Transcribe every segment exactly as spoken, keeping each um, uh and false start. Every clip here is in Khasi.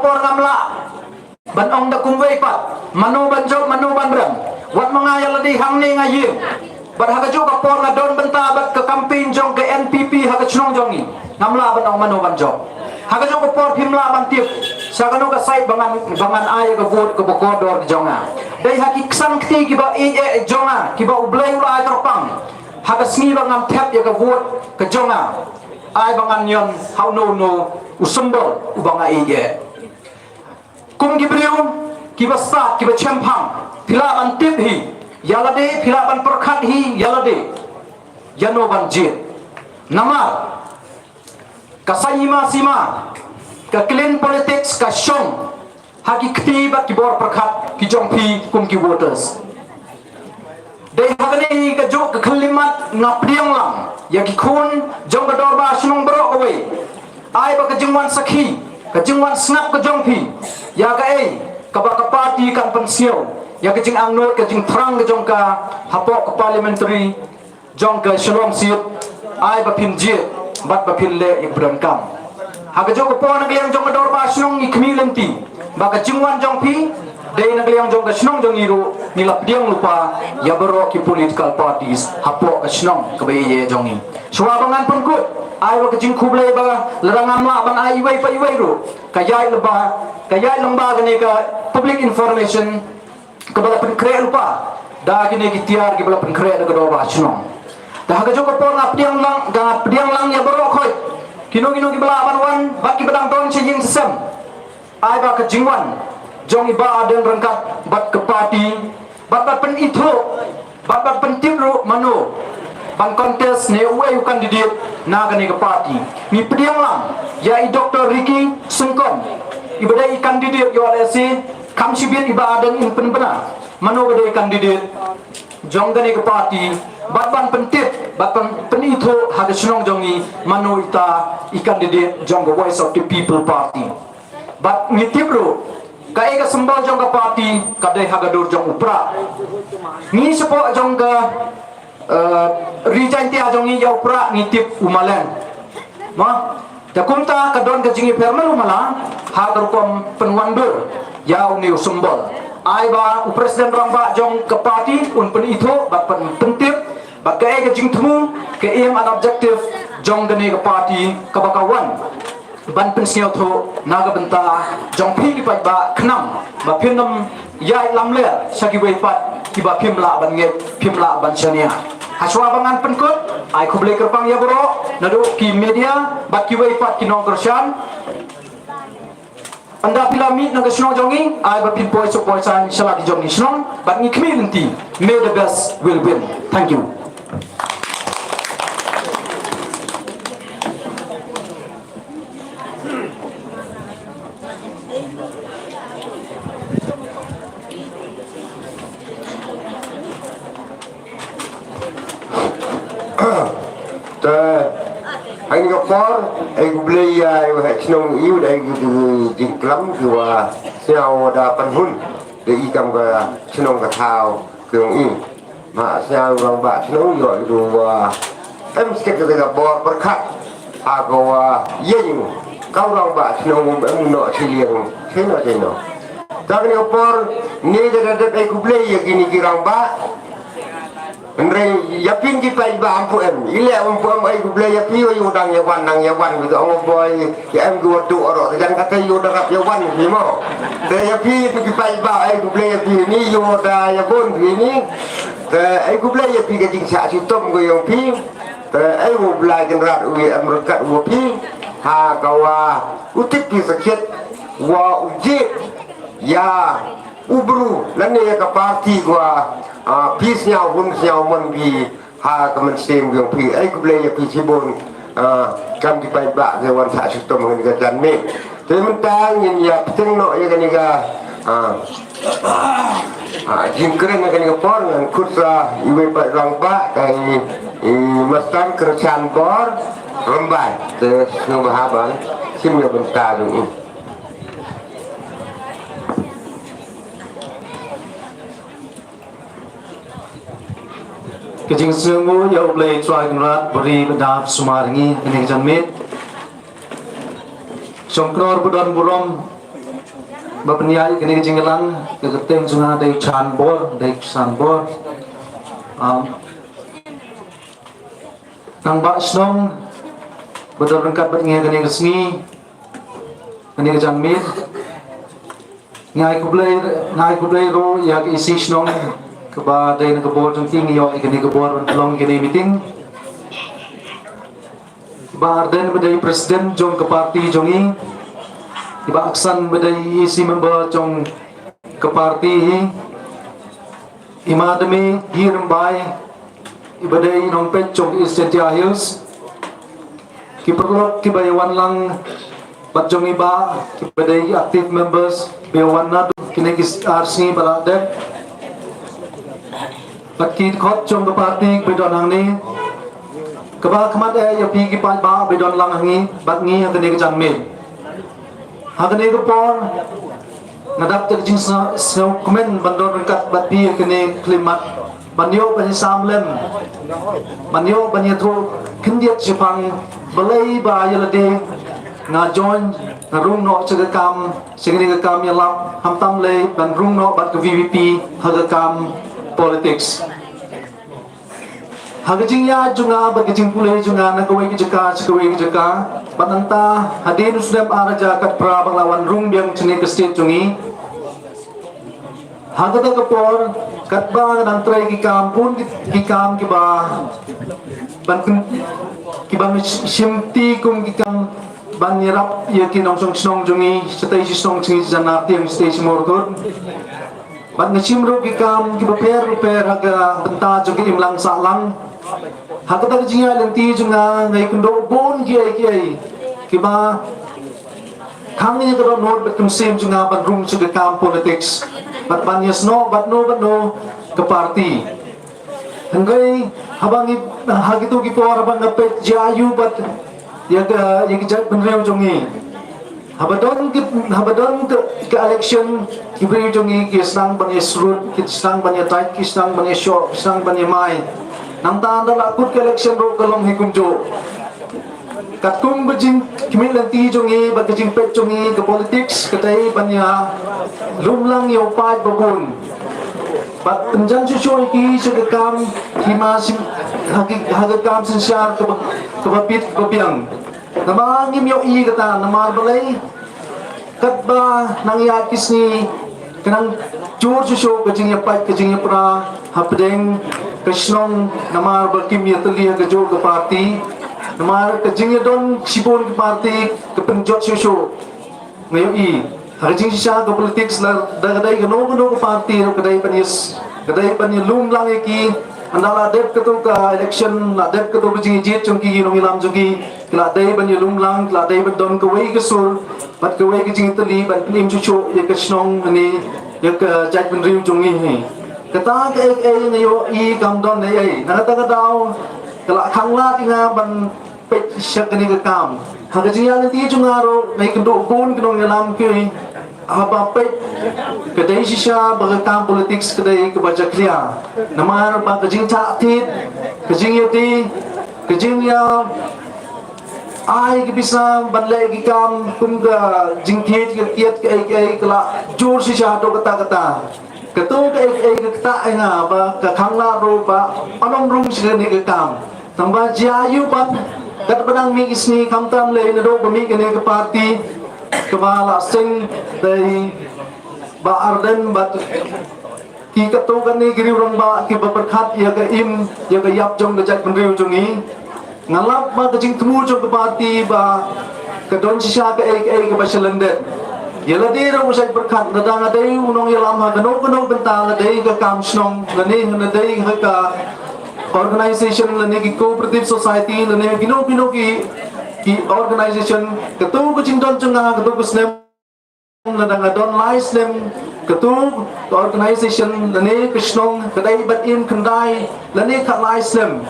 Por ngam lah ban ong da kumwei pat mano ban jop, mano ban rem. Wat ma nga ïa lade hangne nga ïeng. Bad ha kajuh ka por nga don bynta bad ka campaign jong ka N P P ha ka shnong jong ngi. Ngam lah ban ong mano ban jop. Ha kajuh ka por phim lah ban tip sha kano ka side ba ngan, ba ngan ai ka vote kaba kordor jong nga. Dei ha ki ksang kti kiba ïeit jong nga, kiba U Blei u la ai kyrpang ha ka sngi ba ngan thep ïa ka vote ka jong nga. Ai ba ngan ïon ha uno uno u symbol uba nga ïeit. Kum ki briew kiba stad, kiba chemphang, phi lah ban tip hi ïa lade, phi lah ban pyrkhat hi ïa lade ïano ban jied. Namar ka saiñ hima sima, ka clean politics ka shong ha ki kti bad ki bor pyrkhat ki jong phi kum ki voters. Dei ha kane kajuh ka khyllipmat nga pdiang lang ïa ki khun jong ka dorbar shnong baroh kawei. Ai ba ka jingwan sakhi, ka jingwan sngap ka jong phi ïa kaei kaba ka party kan pynsngew ïa ka jingangnud, ka jingthrang ka jong ka hapoh ka parliamentary jong ka Shillong seat. Ai ba phin jied bad ba phin leh ïa ka pyrdonkam. Ha kajuh ka por na ka liang jong ka dorbar shnong ngi khmih lynti ba ka jingwan jong phi, dei na ka liang jong ka shnong jong ngi ruh ngi la pdiang lypa ïa baroh ki political parties hapoh ka shnong kaba ïeit jong ngi. Shuwa ba ngan pynkut, ai ba ka jingkhublei ba lada ngam lah ban ai iwei pa iwei ruh, ka ïaid lypa, ka ïaid lyngba kane ka public information kaba la pynkhreh lypa da kine ki tiar kiba la pynkhreh da ka dorbar shnong. Te ha kajuh ka por nga pdiang lang, nga pdiang lang ïa baroh khoit, kino kino kiba lah ban wan bad kiba dang don sha ïing sha sem. Ai ba ka jingwan jong i Bah Ardent ryngkat bad ka party bad, bad pynithuh bad, bad pyntip ruh mano ban contest ne uei u candidate na kane ka party. Ngi pdiang lang ïa i Doctor Ricky Syngkon, iba dei i candidate ïa u L S A. Kham shibit i Bah Ardent in pynbna mano ba dei i candidate jong kane ka party bad ban pyntip bad pyn-, pynithuh ha ka shnong jong ngi mano ita i candidate jong ka Voice of the People Party. Bad ngi tip ruh kaei ka symbol jong ka party, ka dei ha ka dur jong u prah. Ngi shapoh jong ka, eh, Ri Jaintia jong ngi ïa u prah ngi tip u maleng. Mo, te kumta ka don ka jingïapher malu mala ha ka rukom pynwandur ïa une u symbol. Ai ba u president rangbah jong ka party un pynithuh bad pyn-, pyntip bad kaei ka jingthmu, ka aim and objective jong kane ka party kaba ka wan ban pynsngewthuh na ka bynta jong phi ki paidbah khnang ba phin ym ïaid lamler sha kiwei pat kiba phim lah ban ngeit, phim lah ban shaniah. Hashwa ba ngan pynkut, ai khublei kyrpang ïa baroh naduh ki media bad kiwei pat ki nongkyrshan. Ynda phi la mih na ka shnong jong ngi, ai ba phin poi suk poi saiñ sha la ki jong ngi shnong bad ngi khmih lynti. May the best will win. Thank you. Te ha kane ka por, ai khublei ïa i Waheh Chnong, i da ai ka jingklam ki wa sñiaw da pynhun da i kam ka chnong ka thaw ka yong i. Ma sñiaw rangbah chnong ïoh i ruh wa em sket ka bor pyrkhat ha ka wa ïeng ka rangbah chnong, em noh chiliang cheno cheno. Te ha kane ka por ni da dep ai khublei ïa kini ki rangbah. Hynrei ïa phi ki paidbah ym pu em. I leh ym pu em ai khublei ïa phi, ïoh dang ïa wan, dang ïa wan, ki ong boi ïa em ki wa duh aro. Te jan kata ïoh dang ap ïa wan phi mo. Te ïa phi ki paidbah ai khublei ïa phi ni, ïoh da ïa bun phi ni. Te ai khublei ïa phi ka jingshah shitom ka yong phi. Te ai U Blei Kynrad u ïa em ryngkat u phi ha ka wa u tip phi sakhiat wa u jied ïa u bru lane ïa ka party ka wa, ah, phi sñiaw hun sñiaw mon phi ha ka mynsiem yong phi. Ai khublei ïa phi shibun, ah, kam ki paidbah ki wan shah shitom ha kane ka janmiet. Te mynta ngin ïa pteng noh ïa kane ka, ah, ah, jingkren ha kane ka por, ngan khot sa iwei pat rangbah, ka i, i Master Kyrshan Bor Rymbai. Te sngewbha ban shim ïa u bynta jong i. Ka jingsngewnguh ïa U Blei Trai Kynrad ba ri ba dap sumar ngi ha kane ka janmiet. Shongknor ba don burom, ba pynïaid kane ka jingïalang, ka kyrteng jong nga dei Chan Bor, dei Chan Bor. Um, nang ba shnong ba don ryngkat bad ngi kane ka sngi, kane ka janmiet. Ngai khublei, ngai khublei ruh ïa ka E C shnong kaba dei na ka bor jong ki, ngi ïoh ïa kane ka bor ban pynlong kane meeting. Bah Ardent ba dei president jong ka party jong i. Bah Aksan ba dei E C member jong ka party hi. I Madame Hirmbai ba dei nongpeit jong East Jaintia Hills. Ki paralok kiba ïa wan lang bad jong i bah, kiba dei active members, ba ïa wan naduh kine ki ar sngi ba la dep. Bad ki dkhot jong ka party ba don hangne, kaba khmat eh ïa phi ki paidbah ba don lang hangne bad ngi ha kane ka janmiet. Ha kane ka por nga dap da ka jingsngewkmen ban don ryngkat bad phi ha kane ka khyllipmat, ban ïoh ban ïasam lem, ban ïoh ban ïathuh khyndiat shaphang balei ba ïa lade nga join, nga rung noh sha ka kam, sha kane ka kam ïalap, khamtam lei ban rung noh bad ka V P P ha ka kam politics. Ha ka jingïaid jong nga bad ka jingpule jong nga na kawei ka jaka sha kawei ka jaka, bad nangta hadien u snem ar hajar khatphra ba nga la wan rung biang sha kane ka state jong ngi. Ha kata ka por, katba nga dang trei ki kam, bun ki, ki kam kiba ban, kiba nga shim ti kum ki kam ban ïarap ïa ki nongshong shnong jong ngi, shatei shi shnong jong ngi sha Nartiang, shatei shi Mawryngkut. Bad nga shim ruh ki kam kiba pher bapher ha ka bynta jong ka imlang sahlang. Ha kata ka jingïaid lynti jong nga, nga ïakynduh bun kiei kiei kiba khang ïa ka dohnud bad ka mynsiem jong nga ban rung sha ka kam politics, bad ban ïasnoh bad no bad no ka party. Hynrei haba ngi, ha kito ki por haba nga peit jia aiu bad ïa ka, ïa ka jaitbynriew jong ngi. Haba don ki, haba don ka, ka election, ki briew jong ngi ki sdang ban ïasyrut, ki sdang ban ïatait, ki sdang ban ïashoh, ki sdang ban ïamai. Nangta ynda la kut ka election ruh ka long hi kumjuh. Katkum ka jingkhmih lynti jong ngi bad ka jingpeit jong ngi, ka politics ka dei ban ïalum lang ïa u paid ba bun. Bad pynjan shuh shuh ïa ki sha ka kam, ki ma syn-, ha ki, ha ka kam synshar kaba, kaba bit kaba biang. Namar ngim ïohi kata, namar balei? Katba nang ïaid ki sngi, ka nang jur shuh shuh ka jingïapait ka jingïapra hapdeng ka shnong, namar ba kim ïatylli ha kajuh ka party. Namar ka jingïadon shibun ka party ka pynjot shuh shuh. Nga ïohi ha ka jingshisha ka politics, lada ka dei kano kano ka party ruh ka dei ban ïa s-, ka dei ban ïalum lang ïa ki. Ynda la dep kato ka election, la dep kato ka jingjied jong ki, ki nongïalam jong ki, ki la dei ban ïalum lang, ki la dei ban don kawei ka sur bad kawei ka jingtylli ban pynim shuh shuh ïa ka shnong ne ïa ka jaitbynriew jong ngi hi. Kata kaei kaei nga ïohi kam don ei ei. Na kata ka daw ka la khanglad ïa nga ban peit sha kane ka kam. Ha ka jingïaid lynti jong nga ruh nga ïakynduh bun ki nongïalam ki, haba peit ka dei shisha ba ka kam politics ka dei kaba jakhlia. Namar ba ka jingthaw thied, ka jingïadei, ka jingïa ai ki pisa ban leh ki kam kum ka jingthied ka kiad kaei kaei ka la jur shisha haduh katta katta. Kato kaei kaei ka ktah ïa nga ba ka khanglad ruh ba ym nym rung sha kane ka kam. Tangba jia aiu pat, katba dang mih ki sngi khamtam lei naduh ba mih kane ka party kaba la seng da i Bah Ardent bad ki katto katne ki riew rangbah kiba pyrkhat ïa ka im ïa ka ïap jong ka jaitbynriew jong ngi. Nga lap ba ka jingthmu jong ka party ba ka don shisha kaei kaei kaba shalyndet. Ïa lade ruh u shait pyrkhat, lada nga dei u nongïalam ha kano kano bynta, lada dei ka kam shnong lane lada dei ha ka organization lane ki cooperative society lane kino kino ki, ki organization, kato ka jingdon jong nga kato ka snem, lada nga don lai snem, kato ka organization lane ka shnong ka dei ban im khyndai lane khatlai snem.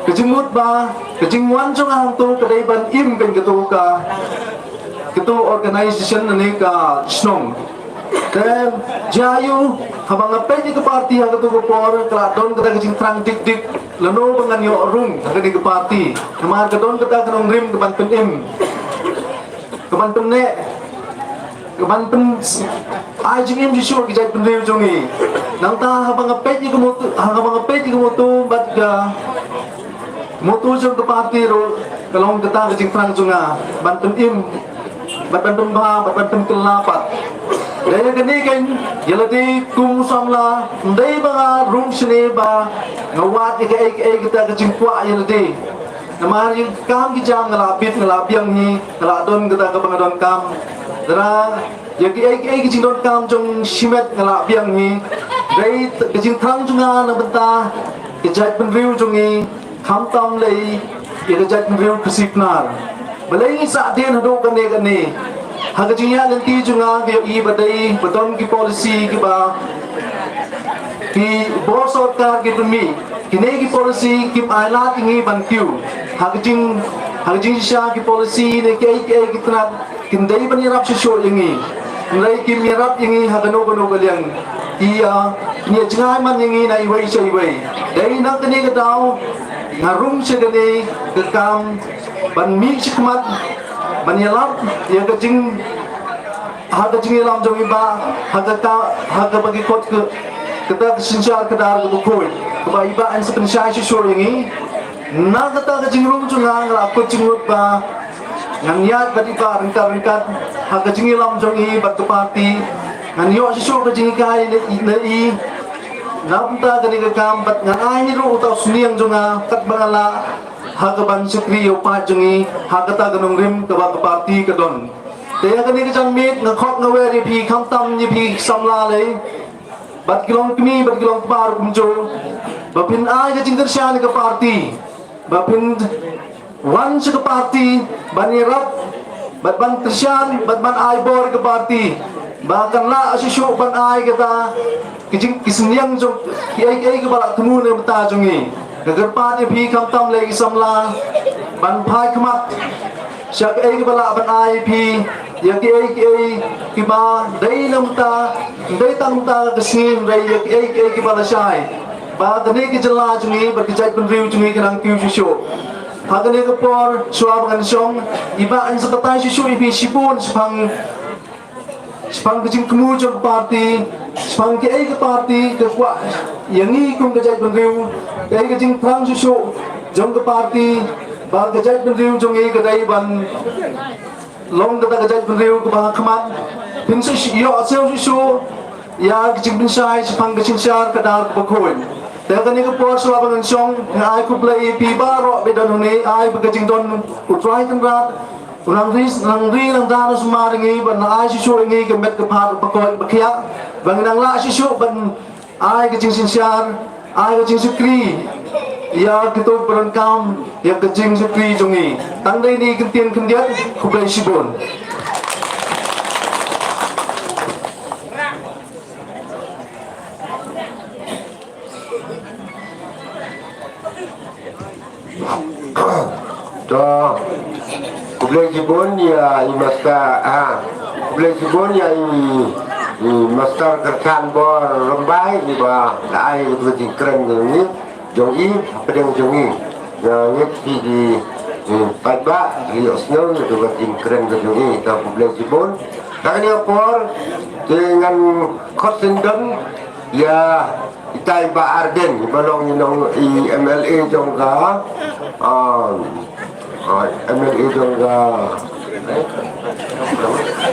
Ka jingmut ba ka jingwan jong nga hangto ka dei ban im kane kato ka, kato organization lane ka shnong. Te jia aiu, haba nga peit ïa ka party ha kato ka por ka la don kata ka jingthrang dik dik lano ba ngan ïoh rung ha kane ka party. Namar ka don kata ka nongrim kaban pynim, kaban pynneh. Ka ban pyn ai jingim shisha ki jaitbynriew jong ngi. Nangta haba nga peit ïa ka motto, haba nga peit ïa ka motto bad ka motto jong ka party ruh ka long kata ka jingthrang jong nga ban pynim bad ban pynbha bad ban pynkylla pat. Dei ïa kane kan ïa lade kum u samla, ym dei ba nga rung shane ba nga wad ïa kaei kaei kata ka jingkwah ïa lade. Namar ïa ka kam ki jam nga la bit, nga la biang hi, nga la don kata kaba nga donkam. Tang ïa kiei kiei ki jingdonkam jong shimet nga la biang hi. Dei ka jingthrang jong nga na bynta ka jaitbynriew jong ngi, khamtam lei ïa ka jaitbynriew Khasi Pnar. Balei ngi sah dien haduh kane kane? Ha ka jingïaid lynti jong nga nga ïohi ba dei ba don ki policy kiba ki bor sorkar ki pynmih. Kine ki policy kim ailad ïa ngi ban kiew. Ha ka jing, ha ka jingshisha ki policy ne kiei kiei ki tnat kin dei ban ïarap shuh shuh ïa ngi. Hynrei kim ïarap ïa ngi ha kano kano ka liang. Ki ïa, kin ïa jngai man ïa ngi na iwei sha iwei. Dei na kane ka daw nga rung sha kane ka kam ban mih shakhmat ban ïalap ïa ka jing ha ka jingïalam jong i Bah, ha kata, ha kaba ki khot ka, kata ka synshar khadar kaba khuid, kaba i Bah yn sa pynshai shuh shuh ïa ngi. Na kata ka jingrung jong nga nga la kut jingmut ba ngan ïaid bad i Bah ryngkat ryngkat ha ka jingïalam jong i bad ka party. Ngan ïoh shuh shuh ka jinghikai na i, na i. Na bynta kane ka kam bad ngan ai ruh uta u sniang jong nga katba nga lah ha ka ban shakri ïa u paid jong i ha kata ka nongrim kaba ka party ka don. Te ïa kane ka janmiet nga khot nga wer ïa phi khamtam ïa phi samla lei bad ki longkmie bad ki longkpa ruh kumjuh ba phin ai ka jingkyrshan ïa ka party, ba phin wan sha ka party ban ïarap bad ban kyrshan bad ban ai bor ïa ka party ba kan lah shuh shuh ban ai kata ki jing, ki synñiang jong kiei kiei kiba la thmu na ka bynta jong ngi. Nga kyrpad ïa phi khamtam lei ki samla ban phai khmat sha kiei kiba lah ban ai ïa phi ïa kiei kiei kiba dei na ka bynta, dei tang na ka bynta ka sngi, hynrei ïa kiei kiei kiba lashai ba kane ka jylla jong ngi bad ka jaitbynriew jong ngi kan nang kiew shuh shuh. Ha kane ka por shuwa ba ngan shong, i Bah yn sa batai shuh shuh ïa phi shibun shaphang shaphang ka jingthmu jong ka party, shaphang kaei ka party ka kwah ïa ngi kum ka jaitbynriew, kaei ka jingthrang shuh shuh jong ka party ba ka jaitbynriew jong ngi ka dei ban long kata ka jaitbynriew kaba ha khmat. Phin sa ïoh shuh shuh ïa ka jingpynshai shaphang ka synshar khadar kaba khuid. Te kane ka por shuwa ba ngan shong nga ai khublei ïa phi baroh ba don hangne, ai ba ka jingdon U Trai Kynrad u nang ri, nang ri nang da na sumar ïa ngi, ba nang ai shuh shuh ïa ngi ka met ka phad ba koit ba khiah, ba ngi nang lah shuh shuh ban ai ka jingsynshar, ai ka jingshakri ïa kito ba donkam ïa ka jingshakri jong ngi. Tang dei ni kyntien khyndiat, khublei shibun. To, khublei shibun ïa i Master, ah, khublei shibun ïa i, i Master Kyrchan Bor Rymbai, iba la ai ïa ka jingkren jong i, jong i, hapdeng jong i. Ïa ngeit ki, ki, ki paidbah, ki ïohsngew ïa ka jingkren jong i, to khublei shibun. Kane ka por, te ngan khot syndon ïa itai Bah Ardent, iba long i nong i M L A jong ka, ah, ah, M L A jong ka,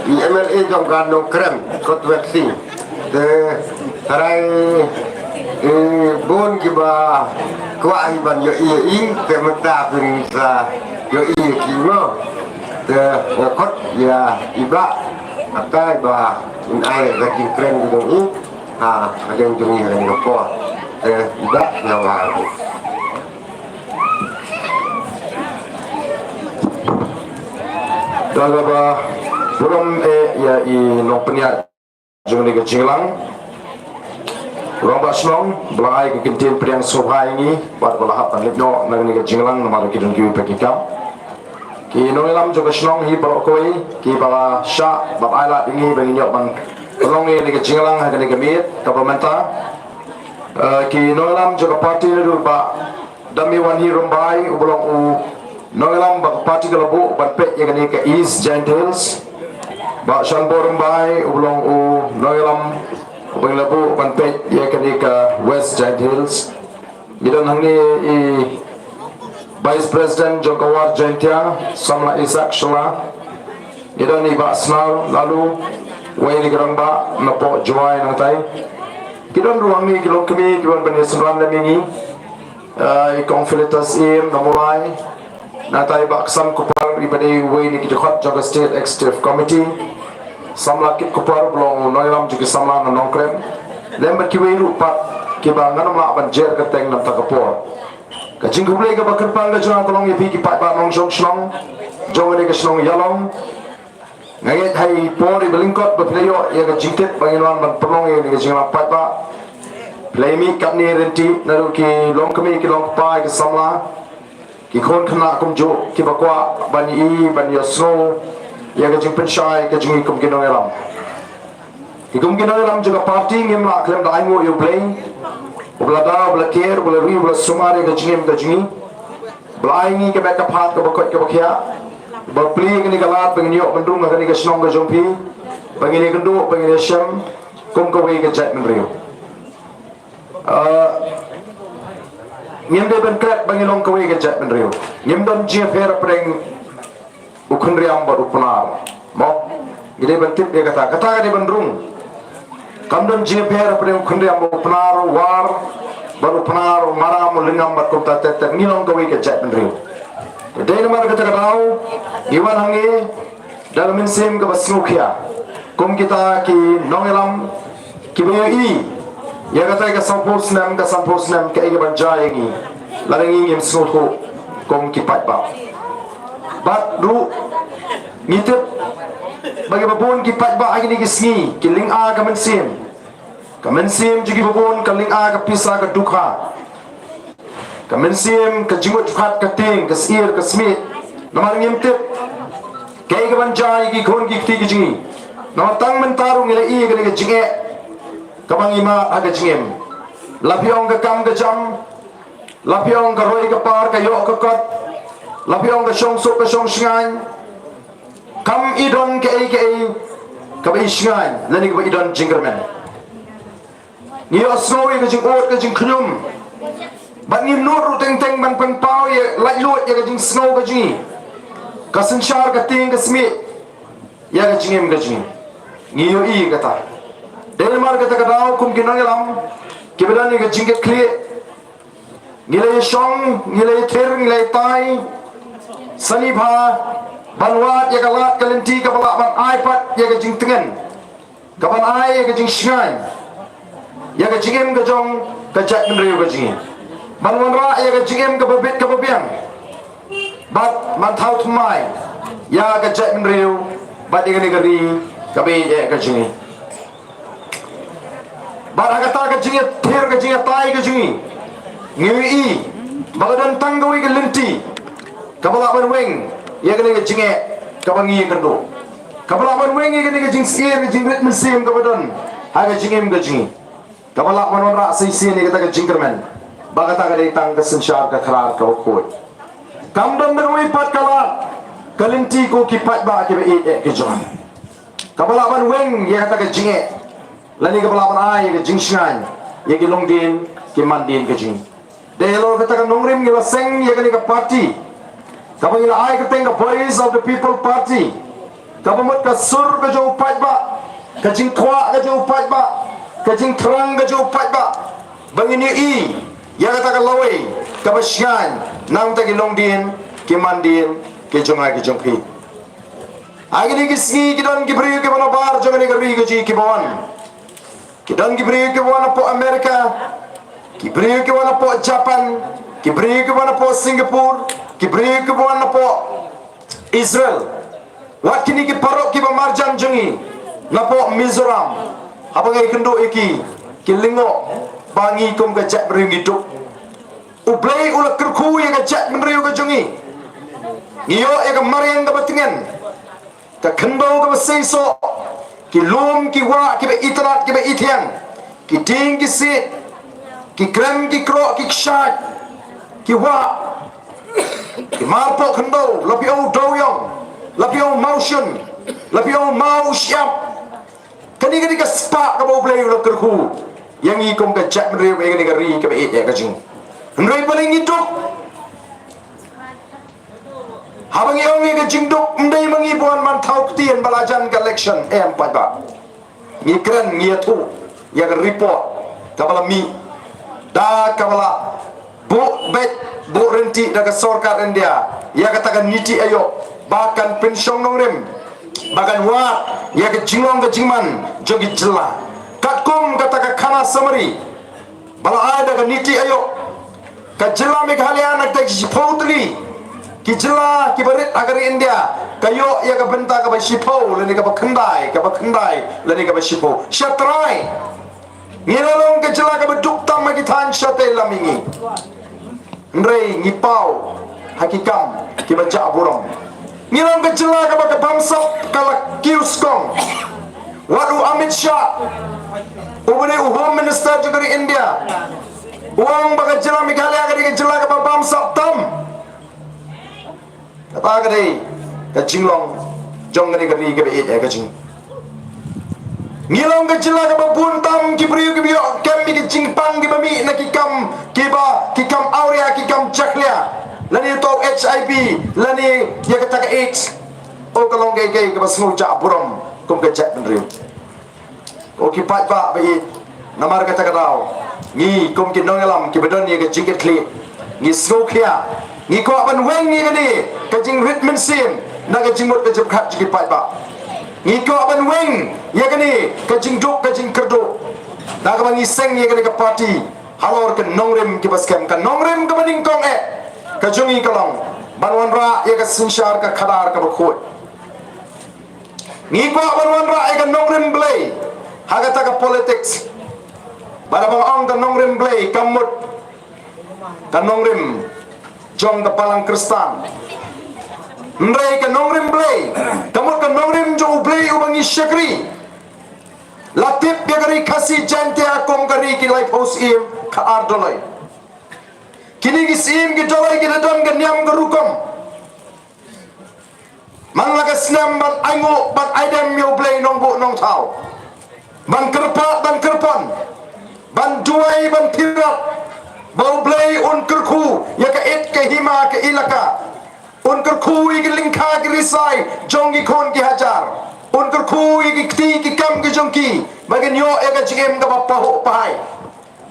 i M L A jong ka Nongkrem, kot West Sing. Te tharai, eh, bun kiba kwah hi ban ïohi ïa i, te mynta phin sa ïohi ïa ki mo. Te nga khot ïa i Bah, atai ba un ai ka jingkren jong i. Ha, ka jong jong i ha kane ka por. Eh, i Bah, nga wan. Da kaba burom eh ïa i nongpynïaid jong kane ka jingïalang. Rangbah shnong, ba la ai ka kyntien pdiang sngewbha ïa ngi, bad ba la hap ban leit noh na kane ka jingïalang namar ki don kiwei pat ki kam. Ki nongïalam jong ka shnong hi baroh kawei, kiba la shah ban ai lad ïa ngi ba ngin ïoh ban pynlong ïa kane ka jingïalang ha kane ka miet, kaba mynta. Eh, ki nongïalam jong ka party naduh Bah Damiwan Hi Rymbai, uba long u nongïalam ba ka party ka la buh ban peit ïa kane ka East Jaintia Hills. Bah Shanbor Rymbai, u ba long u nongïalam, u ba ngi la buh ban peit ïa kane ka West Jaintia Hills. Ngi don hangne i Vice President jong ka Ward Jaintia, Samla Isaac Shylla. Ngi don i Bah Snar Laloo, uwei na ki rangbah napoh Jowai nangtai. Ki don ruh hangne ki longkmie kiban ban ïasynran lem ïa ngi. Ah, i Kong Philetus Syiem na Mawlai. Nangtai Bah Ksan Kupar, i ba dei uwei na ki dkhot jong ka State Executive Committee. Samla Kit Kupar, u ba long u nongïalam jong ki samla na Nongkrem. Lem bad kiwei ruh pat kiba ngan ym lah ban jer kyrteng na kata ka por. Ka jingkhublei kaba kyrpang ka jong nga ka long ïa phi ki paidbah nongshong shnong jong kane ka shnong Ïalong. Nga ngeit ha i por iba lyngkot ba phi la ïoh ïa ka jingtip ba ngin wan ban pynlong ïa kane ka jingïalang paidbah. Phi la ïa mih katne ryntih naduh ki longkmie, ki longkpa, ki samla, ki khun khynnah kumjuh kiba kwah ban ïohi, ban ïohsngew ïa ka jingpynshai ka jong ngi kum ki nongïalam. Ki kum ki nongïalam jong ka party ngim lah khlem da ainguh ïa U Blei uba la da, uba la ker, uba la ri, uba la sumar ïa ka jingim ka jong ngi. Ba la ai ngi ka met ka phad kaba koit kaba khiah, ba plie kane ka lad ba ngin ïoh ban rung ha kane ka shnong ka jong phi, ba ngin ïakynduh, ba ngin ïashem kum kawei ka jaitbynriew. Ah, ngim dei ban klet ba ngi long kawei ka jaitbynriew. Ngim don jingïapher hapdeng u Khynriam bad u Pnar. Mo, ngi dei ban tip ïa kata, kata ka dei ban rung. Kam don jingïapher hapdeng u Khynriam bad u Pnar, u War bad u Pnar, u Maram, u Lyngngam bad kumta ter ter. Ngi long kawei ka jaitbynriew. Dei namar kata ka daw ngi wan hangne da ka mynsiem kaba sngewkhia kum kita ki nongïalam kiba ïohi ïa kata ka sanphew snem, ka sanphew snem kaei kaban jia ïa ngi, lada ngi ngim sngewthuh kum ki paidbah. Bad ruh ngi tip ba kiba bun ki paidbah ha kine ki sngi ki lynga ka mynsiem. Ka mynsiem jong kiba bun ka lynga ka pisa ka dohkha. Ka mynsiem ka jingmut jingpyrkhat ka tieng, ka syier ka smit. Namar ngim tip kaei kaban jia ïa ki khun ki kti ki jong ngi. Namar tang mynta ruh ngi la ïohi ïa kane ka jingeh kaba ngi mad ha ka jingim. La phi ong ka kam ka jam, la phi ong ka roi ka par, ka ïoh ka kot, la phi ong ka shong suk ka shong shngaiñ. Kam i don kaei kaei kaba i shngaiñ lane kaba i don jingkyrmen. Ngi ïohsngew ïa ka jingud ka jingkhñium. Bad ngim nud ruh teng teng ban pynpaw ïa laitluid ïa ka jingsngew ka jong ngi. Ka synshar ka tieng ka smit ïa ka jingim ka jong ngi. Ngi ïohi ïa kata. Dei namar kata ka daw kum ki nongïalam kiba don ïa ka jingkitkhlieh, ngi la ïashong, ngi la ïathir, ngi la ïatai sani bha ban wad ïa ka lad ka lynti kaba lah ban ai pat ïa ka jingtngen, kaban ai ïa ka jingshngaiñ ïa ka jingim ka jong ka jaitbynriew ka jong ngi, ban wanrah ïa ka jingim kaba bit kaba biang, bad ban thaw thymmai ïa ka jaitbynriew bad ïa kane ka ri kaba ïeit ka jong ngi. Bad ha kata ka jingïathir ka jingïatai ka jong ngi, ngi ïohi ba ka don tang kawei ka lynti kaba lah ban weng ïa kane ka jingeh kaba ngi ïakynduh, kaba lah ban weng ïa kane ka jingsyier ka jingrit mynsiem kaba don ha ka jingim ka jong ngi, kaba lah ban wanrah sa shisien ïa kata ka jingkyrmen ba kata ka dei tang ka synshar ka khrar kaba khuid. Kam don da kawei pat ka lad ka lynti ko ki paidbah kiba ïeit ka jong ngi, kaba lah ban weng ïa kata ka jingeh lane kaba lah ban ai ïa ka jingshngaiñ ïa ki longdien ki mandien ka jong ngi. Dei halor kata ka nongrim ngi la seng ïa kane ka party kaba ngi la ai kyrteng ka Voice of the People Party, kaba mut ka sur ka jong u paidbah, ka jingkwah ka jong u paidbah, ka jingthrang ka jong u paidbah, ba ngin ïohi ïa kata ka lawei kaba shngaiñ na bynta ki longdien ki mandien ki jong nga ki jong phi. Ha kine ki sngi ki don ki briew kiba nabar jong kane ka ri ka jong ngi kiba wan. Ki don ki briew kiba wan napoh America, ki briew kiba wan napoh Japan, ki briew kiba wan napoh Singapore, ki briew kiba wan napoh Israel. Wat kine ki paralok kiba marjan jong ngi napoh Mizoram, haba ngi ïakynduh ïa ki, ki lyngngoh ba ngi kum ka jaitbynriew ngi duk. U Blei u la kyrkhu ïa ka jaitbynriew ka jong ngi. Ngi ïoh ïa ka mariang kaba tngen, ka khyndew kaba seisoh, ki lum ki wah kiba itynnad kiba ithiang, ki dieng ki siej, ki krem ki kroh ki kshaid, ki wah, ki marpoh khyndew, la phi ong u dewiong, la phi ong u mawshun, La phi ong ma u shyiap. Kane ka dei ka spah kaba U Blei u la kyrkhu ïa ngi kum ka jaitbynriew, ïa kane ka ri kaba ïeit ïa ka jong ngi. Hynrei balei ngi duk? Haba ngi ong ïa ka jingduk, ym dei ma ngi ba wan ban thaw ktien ba la jan ka election, em paidbah. Ngi kren, ngi ïathuh ïa ka report kaba la mih da kaba la buh beit buh ryntih da ka sorkar India ïa kata ka NITI Aayog ba kan pynshong nongrim, ba kan wad ïa ka jinglong ka jingman jong ki jylla. Katkum kata ka khana summary ba la ai da ka NITI Aayog, ka jylla Meghalaya na ka shiphew tylli ki jylla kiba rit ha ka ri India ka ïoh ïa ka bynta kaba shiphew lane kaba khyndai, kaba khyndai lane kaba shiphew. Sha trai ngi la long ka jylla kaba duk tam ha ki thaiñ shatei lam ïa ngi. Hynrei ngi paw ha ki kam kiba jah burom. Ngi long ka jylla kaba ka bamsap ka la kiew skong. Wat u Amit Shah, uba dei u Home Minister jong ka ri India, u ong ba ka jylla Meghalaya ka dei ka jylla kaba bamsap tam. Kata ka dei ka jinglong jong kane ka ri kaba ïeit ïa ka jong ngi. Ngi long ka jylla kaba bun tam ki briew kiba ïoh kem ïa ki jingpang kiba mih na ki kam kiba, ki kam awria, ki kam jakhlia, lane to HIV, lane ïa kata ka AIDS. O, ka long kaei kaei kaba sngewjah burom kum ka jaitbynriew. O ki paidbah ba ïeit, namar kata ka daw ngi kum ki nongïalam kiba don ïa ka jingkitkhlieh, ngi sngewkhia, ngi kwah ban weng ïa kane ka jingrit mynsiem na ka jingmut ka jingpyrkhat jong ki paidbah. Ngi kwah ban weng ïa kane ka jingduk ka jingkyrduh da kaba ngi seng ïa kane ka party halor ka nongrim kiba skhem, ka nongrim kaba nyngkong eh ka jong ngi ka long ban wanrah ïa ka synshar ka khadar kaba khuid. Ngi kwah ban wanrah ïa ka nongrim Blei ha kata ka politics. Bad haba nga ong ka nongrim Blei, kam mut ka nongrim jong ka Balang Khristan. Hynrei ka nongrim Blei ka mut ka nongrim jong U Blei uba ngi shakri. La tip ïa ka Ri Khasi Jaiñtia kum ka ri ki laiphew syiem khatar doloi. Kine ki syiem ki doloi ki la don ka niam ka rukom. Man la ka snem ban ainguh ban aidem ïa U Blei Nongbuh Nongthaw, ban kyrpad ban kyrpon, ban duwai ban pyrkhat ba U Blei un kyrkhu ïa ka it ka hima ka ilaka, un kyrkhu ïa ki lyngkha ki risai jong ki khun ki hajar, un kyrkhu ïa ki kti ki kam ki jong ki ba kin ïoh ïa ka jingim kaba pahuh pahai.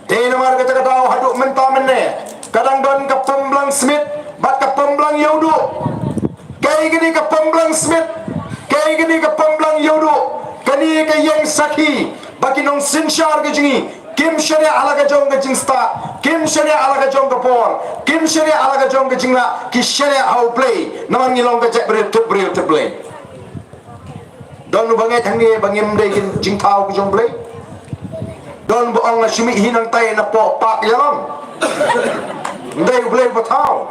Te namar kata ka daw haduh mynta mynne ka dang don ka Pemblang Smit bad ka Pemblang Ïewduh. Kaei kane ka Pemblang Smit, kaei kane ka Pemblang Ïewduh? Kane ka ïeng sakhi ba ki nongsynshar ka jong ngi kim shaniah ha la ka jong ka jingstad, kim shaniah ha la ka jong ka por, kim shaniah ha la ka jong ka jinglah, ki shaniah ha U Blei namar ngi long ka jaitbynriew tip briew tip Blei. Don uba ngeit hangne ba ngim dei ki jingthaw ki jong U Blei? Don ba ong nga shu mih hi nangtai na poh Park Ïalong? Ym dei, U Blei ba thaw.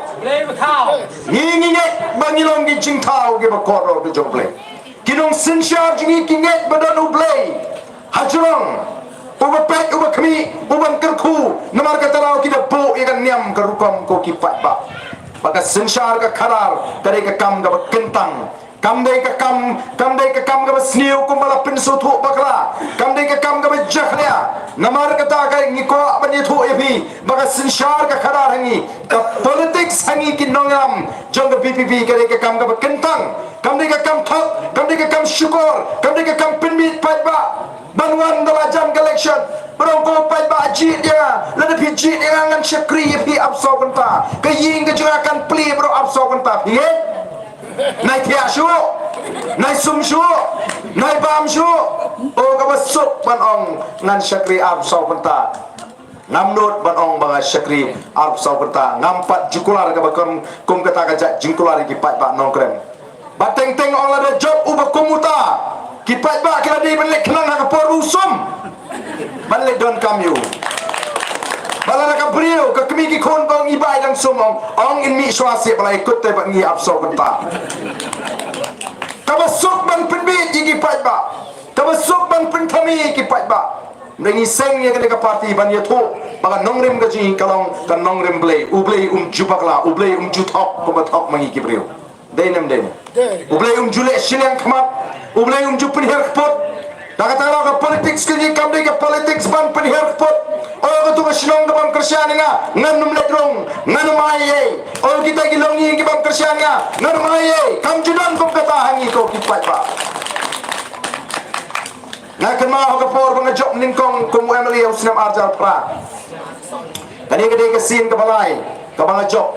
Ngi, ngi ngeit ba ngi long ki jingthaw kiba kordor ki jong U Blei. Ki nongsynshar jong ngi ki ngeit ba don U Blei ha jrong, uba peit, uba khmih, uban kyrkhu. Namar kata daw ki da buh ïa ka niam ka rukom ko ki paidbah ba ka synshar ka khadar ka dei ka kam kaba kyntang. Kam dei ka kam, kam dei ka kam kaba sniew kumba la pynsngewthuh bakla. Kam dei ka kam kaba jakhlia. Namar kata ka ngi kwah ban ïathuh ïa phi ba ka synshar ka khadar ha ngi, ka politics ha ngi ki nongïalam jong ka VPP ka dei ka kam kaba kyntang. Kam dei ka kam thok, kam dei ka kam shukor, kam dei ka kam pynmih paidbah. Ban wan da la jan ka election, ba dang ko paidbah jied ïa nga, lada phi jied ïa nga ngan shakri ïa phi arphew saw kynta. Ka ïing ka jong nga kan plie baroh arphew saw kynta, phi ngeit? Nai thiah shuh, nai sum shuh, nai bam shuh. O, kaba suk ban ong ngan shakri arphew saw kynta. Ngam nud ban ong ba nga shakri arphew saw kynta. Ngam pat ju kular kaba kum, kum kata ka jait jingkular ïa ki paidbah Nongkrem. Ba teng teng ong lada jop uba kum uta, ki paidbah ki la dei ban leit khnang ha ka por u sum ban leit donkam ïa u. Ba lada ka briew, ka kmie ki khun ka ong, i bai dang sum, ong, ong in mih shuwa seh ba la ïakut te bad ngi arphew saw kynta. Kaba suk ban pynbeit ïa ki paidbah, kaba suk ban pynthame ïa ki paidbah. Hynrei ngi seng ïa kane ka party ban ïathuh ba ka nongrim ka jong ngi ka long ka nongrim Blei. U Blei um ju bakla, U Blei um ju thok kumba thok ma ngi ki briew. Dei ne ym dei? U Blei um ju leh shiliang khmat. U Blei um ju pynhiar kput. Da kata ka daw ka politics ka jong ngi kam dei ka politics ban pynhiar kput. O, katu ka shnong ka bym kyrshan ïa nga, ngan ym leit rung, ngan ym ai ei. O, kita ki longïing ki bym kyrshan ïa nga, ngan ym ai ei. Kam ju don kum kata ha ngi ko ki paidbah. Nga kynmaw ha ka por ba nga jop nyngkong kum u M L A ha u snem ar hajar phra. Kane ka dei ka sien kaba lai kaba nga jop.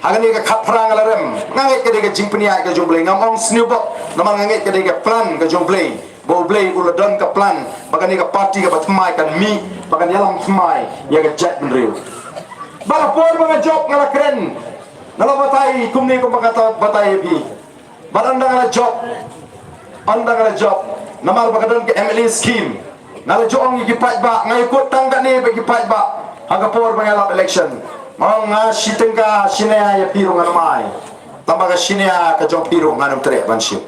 Ha kane ka khatphra nga la rem. Nga ngeit ka dei ka jingpynïaid ka jong U Blei, ngam ong sniew bok, namar nga ngeit ka dei ka plan ka jong U Blei. Ba U Blei u la don ka plan ba kane ka party kaba thymmai kan mih, ba kan ïalam thymmai ïa ka jaitbynriew. Ba ha por ba nga jop nga la kren, nga la batai kumne kumba nga ta batai ïa phi. Bad ynda nga la jop, ynda nga la jop, namar ba ka don ka M L A scheme, nga la ju ong ïa ki paidbah, nga ïakut tang katne bad ki paidbah ha ka por ba nga lap election. Nga ong, nga shi tyngka shi nia ïa phi ruh ngan ym ai. Tangba ka shi nia ka jong phi ruh ngan ym treh ban shim.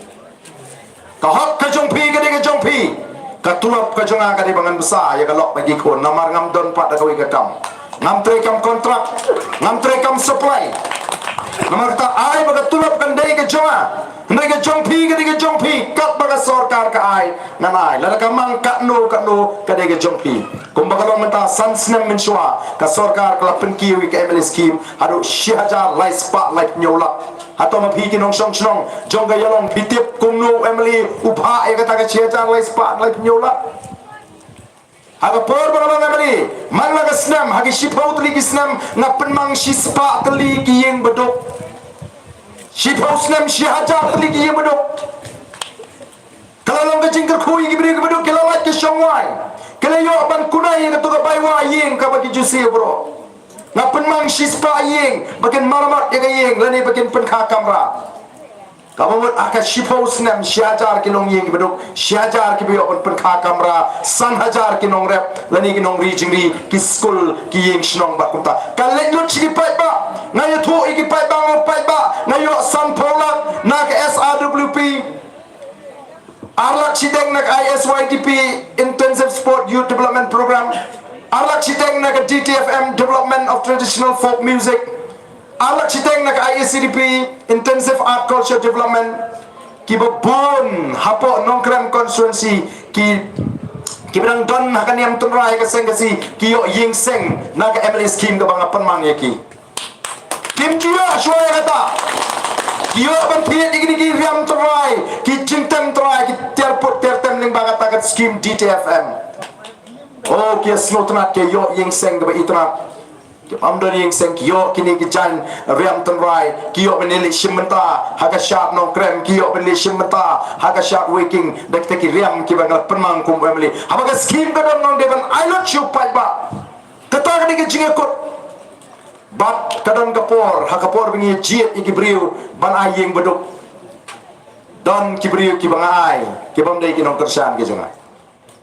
Ka hok ka jong phi ka dei ka jong phi. Ka tulop ka jong nga ka dei ba ngan bsa ïa ka lok bad ki khun, namar ngam don pat da kawei ka kam. Ngam trei kam kontrak, ngam trei kam supply. Namar kata, ai ba ka tulop kan dei ka jong nga. Hynrei ka jong phi ka dei ka jong phi, katba ka sorkar ka ai, ngan ai. Lada ka mang katno katno ka dei ka jong phi. Kumba ka long mynta, san snem mynshuwa ka sorkar ka la pynkiew ïa ka M L A scheme haduh shi hajar lai spah laiphew hynñiew lak. Hato ma phi ki nongshong shnong jong ka Ïalong phi tip kumno u M L A u phah ïa kata ka shi hajar lai spah laiphew hynñiew lak? Ha ka por ba nga long M L A, man la ka snem, ha ki shiphew tylli ki snem nga pynmang shispah tylli ki ïing baduk. Shiphew snem shi hajar tylli ki ïing baduk. Ka la long ka jingkyrkhu ïa ki briew kiba duk, ki la lait ka shongwai, ki la ïoh ban kuna ïa katu ka bai wai ïing kaba ki ju siew baroh. Nga pynmang shispah ïing ba kin maramot ïa ka ïing lane ba kin pynkha kamra. Kaba mut ha ka shiphew snem shi hajar ki longïing kiba duk, shi hajar kiba ïoh ban pynkha kamra, san hajar ki nongrep lane ki nongri jingri, ki skul, ki ïing shnong bad kumta. Ka leit lut sha ki paidbah. Nga ïathuh ïa ki paidbah, nga ong paidbah, nga ïoh sanphew lak na ka S R W P. Ar lak shiteng na ka I S Y D P, Intensive Sport Youth Development Program. Ar lak shiteng na ka D T F M, Development of Traditional Folk Music. Ar lak shiteng na ka I S C D P, Intensive Art Culture Development. Kiba bun hapoh Nongkrem constituency ki, kiba dang don ha ka niam tynrai ka seng ka si, ki ïoh ïing seng na ka M L A scheme kaba nga pynmang ïa ki. Kim ju ïoh shuwa ïa kata. Ki ïoh ban thied ïa kine ki riam tynrai, ki jingtem tynrai, ki tiar put tiar tem lyngba kata ka skim D T F M. Oh, ki ïa sngewtynnat, ki ïoh ïing seng kaba itynnat. Ki ym don ïing seng, ki ïoh kine ki jaiñ riam tynrai, ki ïoh ban leit shim bynta ha ka shad Nongkrem, ki ïoh ban leit shim bynta ha ka shad Weiking, da kita ki riam kiba nga la pynmang kum M L A. Haba ka skim ka don, nga ong dei ban ai lut sha u paidbah. Kata ka dei ka jingïakut. Bad ka don ka por, ha ka por ba ngi jied ïa ki briew ban ai ïing baduk, don ki briew kiba nga ai, ki bym dei ki nongkyrshan ki jong nga.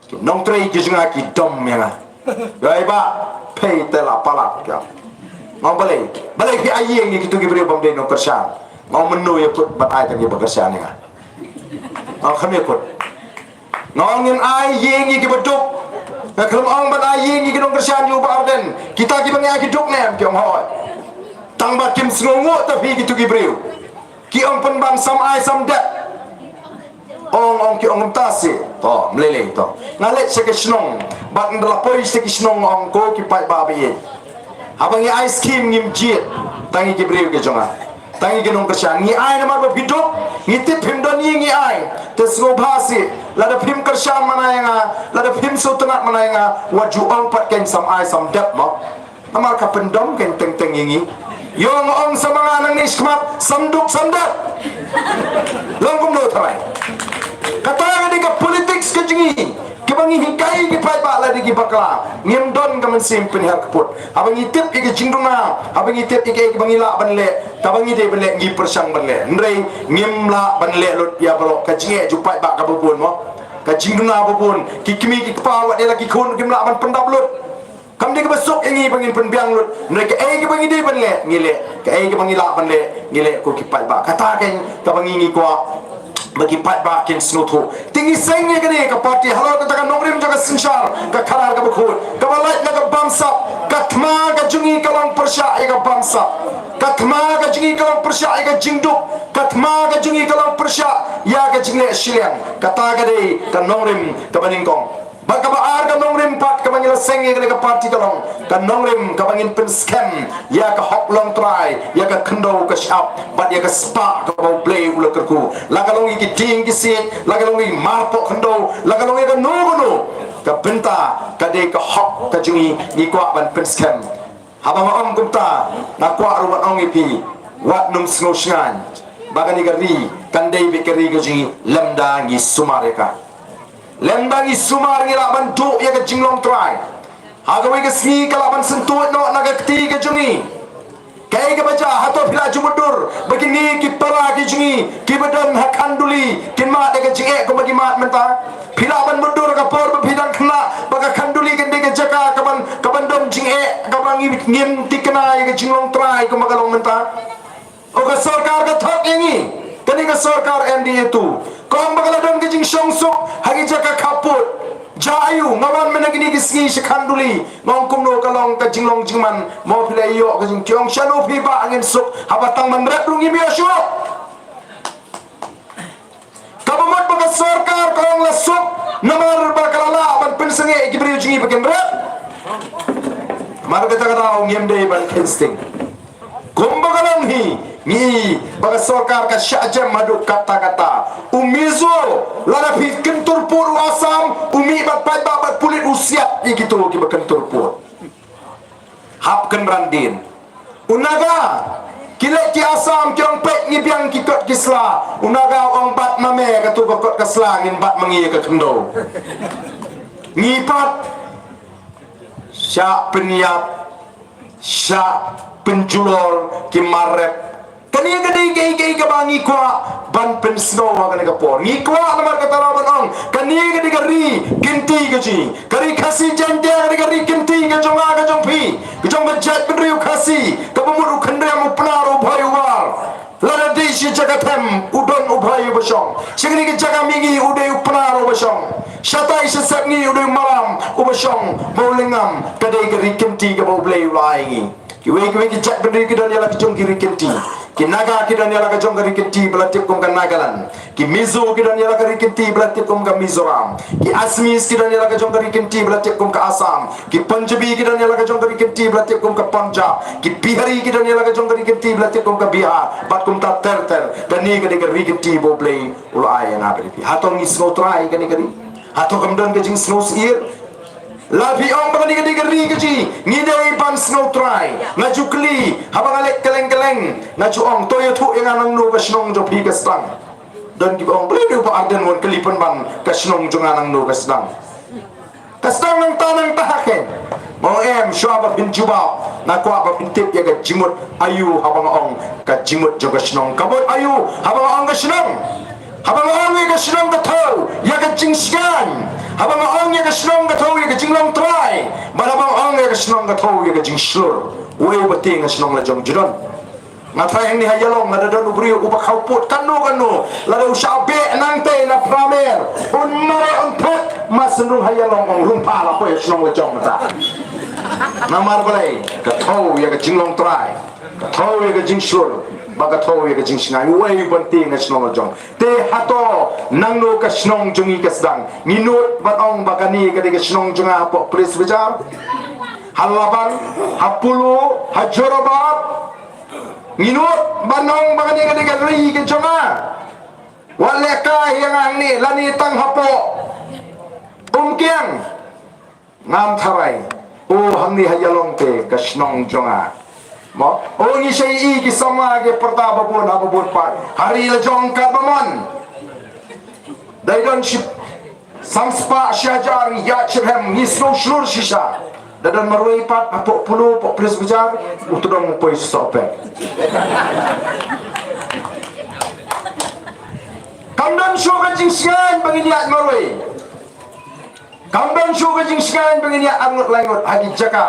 Ki nongtrei ki jong nga ki dom ïa nga. Ïa, "Ïa ba, phi te la palat," ki ong. Nga ong, "Balei? Balei phi ai ïing ïa kitu ki briew bym dei nongkyrshan?" Nga ong, "Mynno ïa put ban ai tang ïa ba kyrshan ïa nga?" Nga ong, "Kham ïa kut." Nga ong, "Ngin ai ïing ïa kiba duk. Nga khlem ong ban ai ïing ïa ki nongkyrshan ïa u Bah Ardent. Kita kiba ngi ai ki duk ne em?" Ki ong, "Hooid." Tangba kim sngewnguh ta phi kitu ki briew. Ki ong pynban sam ai sam dep. Ong, ong, ki ong kumta seh. To, mlei lei to. Nga leit sha ka shnong. Bad nga la poi sha ka shnong, nga ong, ko ki paidbah ba ïeit, haba ngi ai skim ngim jied tang ïa ki briew ki jong nga, tang ïa ki nongkyrshan. Ngi ai namar ba phi duk, ngi tip phim don ïing ngi ai. Te sngewbha seh, lada phim kyrshan mana ïa nga, lada phim sngewtynnat mana ïa nga, wat ju ong pat kein sam ai sam dep mo. Namar ka pyndom kein teng teng ïa ngi. Ïoh nga ong sa ma nga nangne shakhmat, sam duk sam dep. Long kumno tharai? Kata ka dei ka politics ka jong ngi. Kiba ngi hikai ki paidbah lada ki bakla, ngim don ka mynsiem pynhiar kput. Haba ngi tip ïa ka jingduna, haba ngi tip ïa kaei kaba ngi lah ban leh, kaba ngi dei ban leh, ngi pyrshang ban leh. Hynrei ngim lah ban leh lut ïa baroh. Ka jingeh jong u paidbah kaba bun mo, ka jingduna ba bun. Ki kmie ki kpa, wat ïa la ki khun kim lah ban pyndap lut. Kam dei kaba suk ïa ngi ba ngin pynbiang lut. Hynrei kaei kaba ngi dei ban leh, ngi leh. Kaei kaba ngi lah ban leh, ngi leh, ko ki paidbah. Kata kein kaba ngi, ngi kwah ba ki paidbah kin sngewthuh. Te ngi seng ïa kane ka party halor kata ka nongrim jong ka synshar, ka khadar kaba khuid, kaba lait na ka bamsap. Ka thma ka jong ngi ka long pyrshah ïa ka bamsap. Ka thma ka jong ngi ka long pyrshah ïa ka jingduk. Ka thma ka jong ngi ka long pyrshah ïa ka jingleh shiliang. Kata ka dei ka nongrim kaba nyngkong. Bad kaba ar, ka nongrim pat kaba ngi la seng ïa kane ka party ka long ka nongrim kaba ngin pynskhem ïa ka hok longtrai, ïa ka khyndew ka shyiap, bad ïa ka spah kaba U Blei u la kyrkhu. La ka long ïa ki dieng ki siej, la ka long ïa ki marpoh khyndew, la ka long ïa kano kano ka bynta, ka dei ka hok ka jong ngi, ngi kwah ban pynskhem. Haba nga ong kumta, nga kwah ruh ban ong ïa phi, wat nym sngew shngaiñ ba kane ka ri kan dei beit ka ri ka jong ngi lymda ngi sumar ïa ka. Lymda ngi sumar, ngi lah ban duh ïa ka jinglong trai. Ha kawei ka sngi ka lah ban syntuid noh na ka kti ka jong ngi. Kaei kaba jia, hato phi la ju mutdur ba kine ki para ki jong ngi kiba don ha Khanduli kin mad ïa ka jingeh kumba ki mad mynta? Phi lah ban mutdur ha ka por ba phi dang kynmaw ba ka Khanduli kan dei ka jaka kaban, kaban don jingeh, kaba ngi, ngim thikna ïa ka jinglong trai kumba ka long mynta? O ka sorkar ka thok ïa ngi. Kane ka sorkar M D A two ka ong ba ka la don ka jingshongsuk ha ki jaka khappud. Jia aiu nga wan mynta kine ki sngi sha Khanduli, nga ong kumno ka long ka jinglong jingman? Mo phi la ïoh ka jingtieng? Shano phi ba ngin suk haba tang ban ret ruh ngim ïoh shuh? Kaba mut ba ka sorkar ka ong la suk namar ba ka la lah ban pynsangeh ïa ki briew jong ngi ba kin ret. Namar kata ka daw ngim dei ban kheiñ sting. Kumba ka long hi, ngi ba ka sorkar ka shah jem haduh katta katta. U Mizo, lada phi kyntur pud u Assam, u mih bad paidbah bad pulit u siat ïa kito kiba kyntur pud. Hap kynran dien. U Naga, ki leit ki Assam ki ong peit ngi biang ki kot ki sla. U Naga u ong bat ma me kato ka kot ka sla, ngin bat ma ngi ka khyndew. Ngi pat shah pynïap, shah pynjulor ki mar rep. Kane ka dei kaei kaei kaba ngi kwah ban pynsngew ha kane ka por. Ngi kwah namar kata ruh ban ong kane ka dei ka ri kynti ka jong ngi. Ka ri Khasi Jaiñtia ka dei ka ri kynti ka jong nga, ka jong phi, ka jong ka jaitbynriew Khasi, kaba mut u Khynriam, u Pnar, u Bhoi, u War. Lada dei sha jaka them u don u Bhoi uba shong. Sha kane ka jaka mihngi u dei u Pnar uba shong. Shatai sha Sepngi u dei u Maram uba shong. Mawlyngngam, ka dei ka ri kynti kaba U Blei u la ai ngi. Kiwei kiwei ki jaitbynriew ki don ïa la ka jong ki ri kynti. Ki Naga ki don ïa la ka jong ka ri kynti ba la tip kum ka Nagaland. Ki Mizo ki don ïa la ka ri kynti ba la tip kum ka Mizoram. Ki Assamese ki don ïa la ka jong ka ri kynti ba la tip kum ka Assam. Ki Punjabi ki don ïa la ka jong ka ri kynti ba la tip kum ka Punjab. Ki Bihari ki don ïa la ka jong ka ri kynti ba la tip kum ka Bihar. Bad kumta ter ter. Kane ka dei ka ri kynti ba U Blei u la ai ïa nga bad ïa phi. Hato ngi sngew trai kane ka ri? Hato kam don ka jingsngew syier? La phi ong ba kane ka dei ka ri ka jong ngi, ngi dei ban sngew trai. Nga ju kylli, haba nga leit kylleng kylleng, nga ju ong, to ïathuh ïa nga nangno ka shnong jong phi ka sdang. Don kiba ong, balei u Bah Ardent un kylli pynban ka shnong jong nga nangno ka sdang? Ka sdang nangta nangta ha keiñ. Nga ong em, shuwa ba phin jubab, nga kwah ba phin tip ïa ka jingmut aiu haba nga ong ka jingmut jong ka shnong. Ka mut aiu haba nga ong ka shnong? Haba nga ong ïa ka shnong ka thew ïa ka jingshngaiñ. Haba nga ong ïa ka shnong ka thew ïa ka jinglong trai. Bad haba nga ong ïa ka shnong ka thew ïa ka jingshlur. Uei uba tieng ha shnong la jong ju don? Nga tharai hangne ha Ïalong lada don u briew uba khawpud kano kano, lada u shah beh nangtei na Phramer, un mareh un thep, ma sngewrung ha Ïalong ong, rung pha la poi ha shnong la jong mynta. Namar balei? Ka thew ïa ka jinglong trai, ka thew ïa ka jingshlur, bad ka thew ïa ka jingshngaiñ. Uei uban tieng ha shnong la jong? Te hato nangno ka shnong jong ngi ka sdang? Ngi nud ban ong ba kane ka dei ka shnong jong nga hapoh Prince Bazar, ha Labang, ha Polo, ha Jorabat. Ngi nud ban ong ba kane ka dei ka ri ka jong nga. Wat lehkai ïa nga hangne, lane tang hapoh Umkiang. Ngam tharai. O, hangne ha Ïalong te ka shnong jong nga. Mo? O, ngi shait ïohi ki samla ki pyrta ba bun ha ba bun pat. Ha ri la jong katba mon. Dei don shi san spah shi hajar ngi ïaid shitrhem, ngi sngew shlur shisha. Da don marwei pat hapoh Polo, hapoh Prince Bazar, u tdong u poi shisha u pek. Kam don shuh ka jingshngaiñ ba ngin ïaid marwei. Kam don shuh ka jingshngaiñ ba ngin ïaid arngut laingut ha ki jaka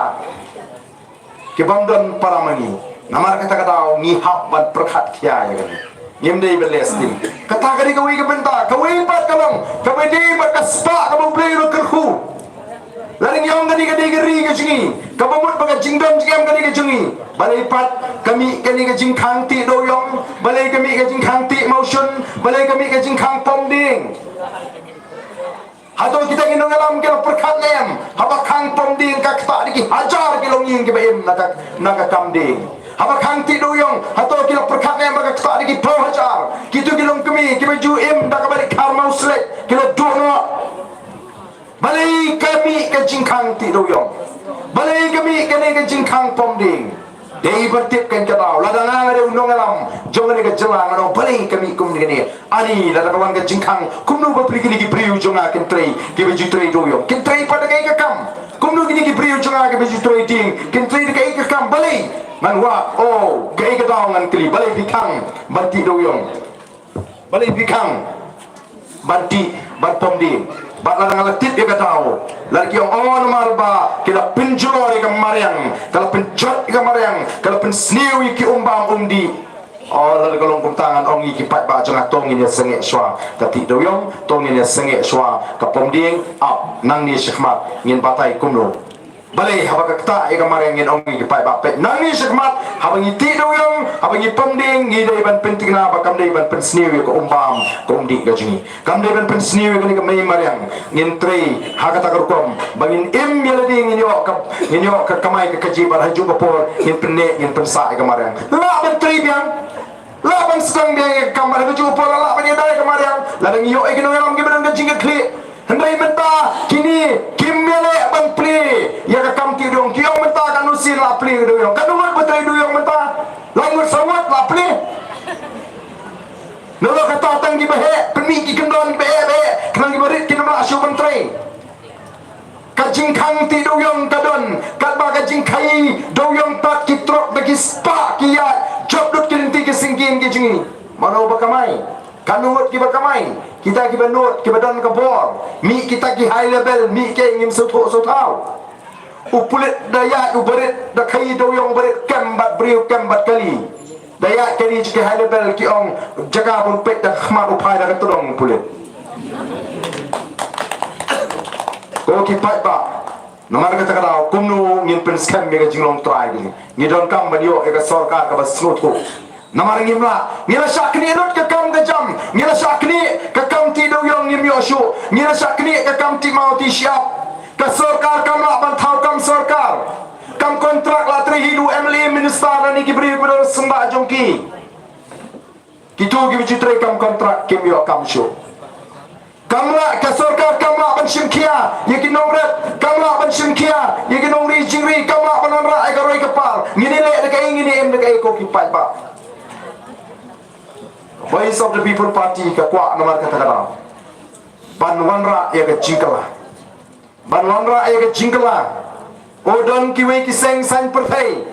ki bym don para ma ngi. Namar kata ka daw ngi hap ban pyrkhat khia ïa kane. Ngim dei ban leh sting. Kata ka dei kawei ka bynta, kawei pat ka long kaba dei bad ka spah kaba U Blei u la kyrkhu. Balei pat ka mih kane ka jingkhang tih dewïong? Balei ka mih ka jingkhang tih mawshun? Balei ka mih ka jingkhang pom dieng? Hato kita ki nongïalam ki la pyrkhat ne em, haba khang pom dieng ka ktah da ki hajar ki longïing kiba im na ka, na ka kam dieng? Haba khang tih dewïong, hato ki la pyrkhat ne em ba ka ktah da ki phew hajar kito ki longkmie kiba ju im da kaba ri khar mawslet ki la duh noh? Balei ka mih ka jingkhang tih dewïong? Balei ka mih kane ka jingkhang pom dieng? Dei ban tip kein ka daw, lada nga nga dei u nongïalam jong kane ka jylla, nga ong balei ka mih kumne kane. Ani, lada ka wan ka jingkhang, kumno ba phi kine ki briew jong nga kin trei, kiba ju trei dewïong? Kin trei pat da kaei ka kam? Kumno kine ki briew jong nga kiba ju trei dieng kin trei da kaei ka kam? Balei? Ngan wad, oh, kaei ka daw ngan kylli, balei phi khang ban tih dewïong? Balei phi khang ban tih, ban pom dieng? Bad lada nga la tip ïa ka daw, lada ki ong, oh, namar ba ki la pynjulor ïa ka mariang, ka la pynjot ïa ka mariang, ka la pynsniew ïa ki um bam um dih. Oh, lada ka long kumta ngan ong ïa ki paidbah jong nga, to ngin ïa sangeh shuwa ka tih dewïong, to ngin ïa sangeh shuwa ka pom dieng. Ap, nangne shakhmat ngin batai kumno. Balei haba ka ktah ïa ka mariang ngin ong ïa ki paidbah, peit, nangne shakhmat haba ngi tih dewïong, haba ngi pom dieng, ngi dei ban pynthikna ba kam dei ban pynsniew ïa ka um bam ka um dih ka jong ngi. Kam dei ban pynsniew ïa kane ka mei mariang. Ngin trei ha kata ka rukom ba ngin im ïa lade, ngin ïoh ka, ngin ïoh ka kamai ka kajih, bad ha juh ka por ngin pynneh, ngin pynsah ïa ka mariang. Lah ban trei biang, lah ban sdang biang ïa ka kam, bad ha juh ka por lah ban ïada ïa ka mariang. Lada ngi ïoh ïa ki nongïalam kiba don ka jingkitkhlieh. Hynrei mynta kine kim ïaleh ban plie ïa ka kam tih dewïong. Ki ong mynta katno sien la plie ka dewïong, katno ngut ba trei dewïong mynta? Lai ngut, saw ngut la plie. Nalor kata tang kiba heh, pynmih ki kyndon kiba heh ba heh, khnang kiba rit kin ym lah shuh ban trei. Ka jingkhang tih dewïong ka don, katba ka jingkhaii dewïong pat ki trok da ki spah ki ïaid, jop lut ki lynti ki syngkien ki jong ngi. Mano ba kamai? Katno ngut kiba kamai? Kita kiba nud, kiba don ka bor. Mih kita ki high level, mih ki ngim sngewthuh sngewthaw. U pulit da ïaid, u barit da khaii dewïong, barit kem bad briew, kem bad kali. Da ïaid kali sha ki high level, ki ong jaka bun peit da ka khmat, u phai da ka tdong, u pulit. Ko ki paidbah, namar kata ka daw kumno ngin pynskhem ïa ka jinglong trai kane? Ngi donkam ban ïoh ïa ka sorkar kaba sngewthuh. Namar ngim lah, ngi la shah knieh lut ka kam ka jam, ngi la shah knieh ka kam tih dewïong, ngim ïoh shuh, ngi la shah knieh ka kam tih maw tih shyiap. Ka sorkar kam lah ban thaw kam sorkar. Kam kontrak la trei hi da u M L A, minister lane ki briew ba don syndah jong ki. Kito kiba ju trei kam kontrak kim ïoh kam shuh. Kam lah, ka sorkar kam lah ban shim khia ïa ki nongrep, kam lah ban shim khia ïa ki nongri jingri, kam lah ban wanrah ïa ka roi ka par. Ngin ïaleh da kaei, ngin ïa im da kaei, ko ki paidbah? Voice of the People Party ka kwah namar kata ka daw ban wanrah ïa ka jingkylla. Ban wanrah ïa ka jingkylla. U don kiwei ki seng saiñ pyrthei,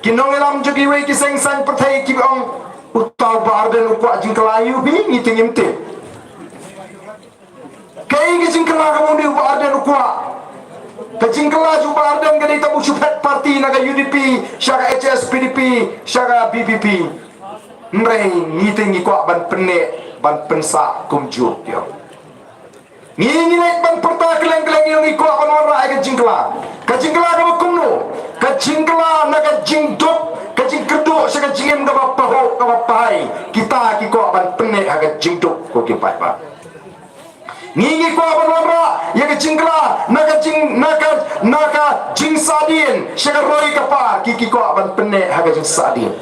ki nongïalam jong kiwei ki seng saiñ pyrthei kiba ong, uta u Bah Ardent u kwah jingkylla ïa u, phi, ngi te ngim tip. Kaei ka jingkylla kaba ong u Bah Ardent u kwah? Ka jingkylla jong u Bah Ardent ka dei tang ba u shu phet party na ka U D P sha ka H S P D P sha ka V P P. Hynrei ngi te ngi kwah ban pynneh, ban pynsah kumjuh ïa u. Ngi, ngi leit ban pyrta kylleng kylleng, ngi kwah ban wanrah ïa ka jingkylla. Ka jingkylla kaba kumno? Ka jingkylla na ka jingduk, ka jingkyrduh sha ka jingim kaba pahuh kaba pahai. Kita ki kwah ban pynneh ha ka jingduk, ko ki paidbah. Ngi, ngi kwah ban wanrah ïa ka jingkylla na ka jing, na ka, na ka jingsahdien sha ka roi ka par, ki, ki kwah ban pynneh ha ka jingsahdien.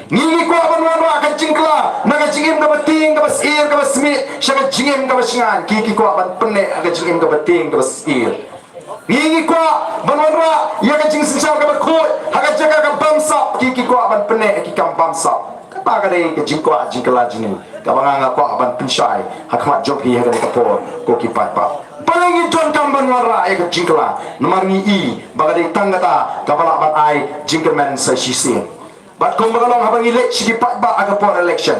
Ngi, ngi kwah ban wanrah ka jingkylla na ka jingim kaba tieng, kaba sheptieng, kaba smiej sha ka jingim kaba shngaiñ, ki, ki kwah ban pynneh ha ka jingim kaba tieng, kaba sheptieng. Ngi, ngi kwah ban wanrah ïa ka jingsynshar kaba khuid ha ka jaka ka bamsap, ki, ki kwah ban pynneh ha ki kam bamsap. Kata ka dei ka jingkwah jingkylla jong ngi, kaba nga, nga kwah ban pynshai ha khmat jong phi ha kane ka por, ko ki paidbah. Balei ngi donkam ban wanrah ïa ka jingkylla? Namar ngi i ba ka dei tang kata kaba lah ban ai jingkyrmen sa shisien. Bad kumba ka long, haba ngi leit sha ki paidbah ha ka por election,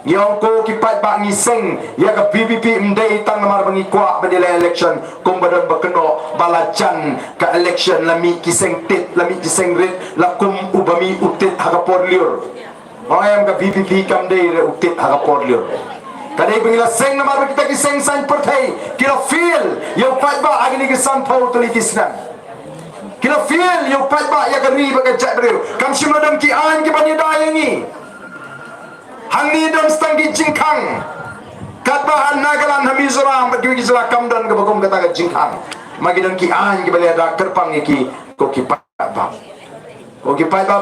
ngi ong, ko ki paidbah, ngi seng ïa ka V P P ym dei tang namar ba ngi kwah ban ïaleh election, kumba don ba kynnoh ba la jan ka election la mih ki seng tit, la mih ki seng rit, la kum uba mih u tit ha ka por lyiur. Ong em, ka V P P kam dei re u tit ha ka por lyiur. Ka dei ba ngi la seng namar ba kita ki seng saiñ pyrthei ki la fail ïa u paidbah ha kine ki sanphew tylli ki snem. Ki la fail ïa u paidbah, ïa ka ri bad ka jaitbynriew. Kam shym la don ki aiñ kiban ïada ïa ngi. Hangne don tang ki jingkhang. Katba ha Nagaland, ha Mizoram bad kiwei ki jylla kam don kaba kum kata ka jingkhang. Ma ki don ki aiñ kiba la ïada kyrpang ïa ki, ko ki paidbah. Ko ki paidbah,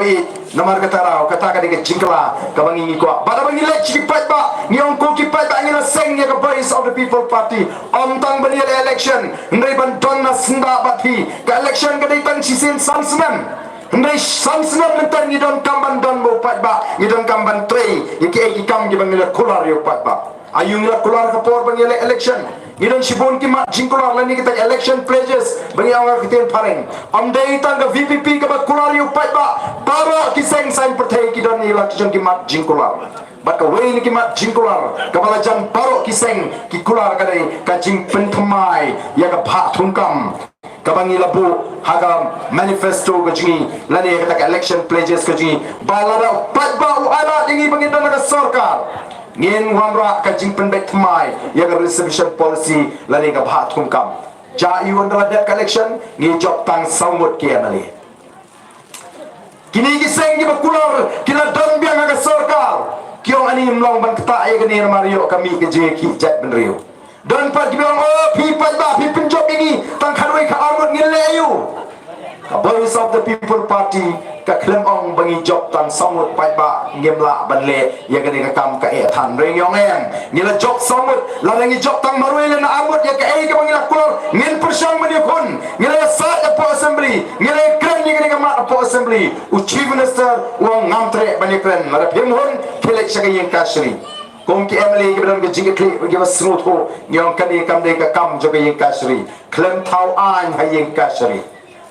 namar kata ruh kata ka dei ka jingkylla kaba ngi, ngi kwah. Bad haba ngi leit sha ki paidbah, ngi ong, ko ki paidbah, ngi la seng ïa ka Voice of the People Party, ym tang ban ïaleh election, hynrei ban don na syndah bad phi. Ka election ka dei tang shisien san snem. Hynrei san snem mynta ngi donkam ban don bad u paidbah, ngi donkam ban trei ïa kiei ki kam kiba ngi la kular ïa u paidbah. Aïu ngi la kular ka por ba ngi ïaleh election? Ngi don shibun ki mat jingkular lane kita election pledges ba ngi ong ha ka ktien phareng. Ym dei tang ka V P P kaba kular ïa u paidbah, baroh ki seng saiñ pyrthei ki don ïa la ki jong ki mat jingkular. Bad kawei na ki mat jingkular kaba la jan baroh ki seng ki kular ka dei ka jingpynthymmai ïa ka bhah thungkam kaba ngi la buh ha ka manifesto ka jong ngi lane kata ka election pledges ka jong ngi, ba lada u paidbah u ailad ïa ngi ba ngin don ha ka sorkar, ngin wanrah ka jingpynbeit thymmai ïa ka reservation policy lane ka bhah thungkam. Jia ïa u, ynda la dep ka election ngi jop tang saw ngut ki M L A. Kine ki seng kiba kular ki la don biang ha ka sorkar, ki ong, ani ym long ban ktah ïa kane namar ïoh ka mih ka jingïakhih jaitbynriew. Don pat kiba ong, o phi paidbah phi pynjop ïa ngi tang khatwei khatar ngut, ngin leh aïu? Ka Voice of the People Party ka khlem ong ba ngi jop tang saw ngut paidbah ngim lah ban leh ïa kane ka kam, ka eh than. Hynrei ngi ong em, ngi la jop saw ngut, lada ngi jop tang marwei lane ar ngut ïa kaei kaba ngi la kular, ngin pyrshang ban ïakhun. Ngi la ïasaid hapoh assembly, ngi la ïakren ïa kane ka mat hapoh assembly. U Chief Minister u ong ngam treh ban ïakren, lada phim hun khie leit sha ka ïing kashari. Kum ki M L A kiba don ka jingkitkhlieh kiba sngewthuh, ngi ong kane kam dei ka kam jong ka ïing kashari. Khlem thaw aiñ ha ïing kashari.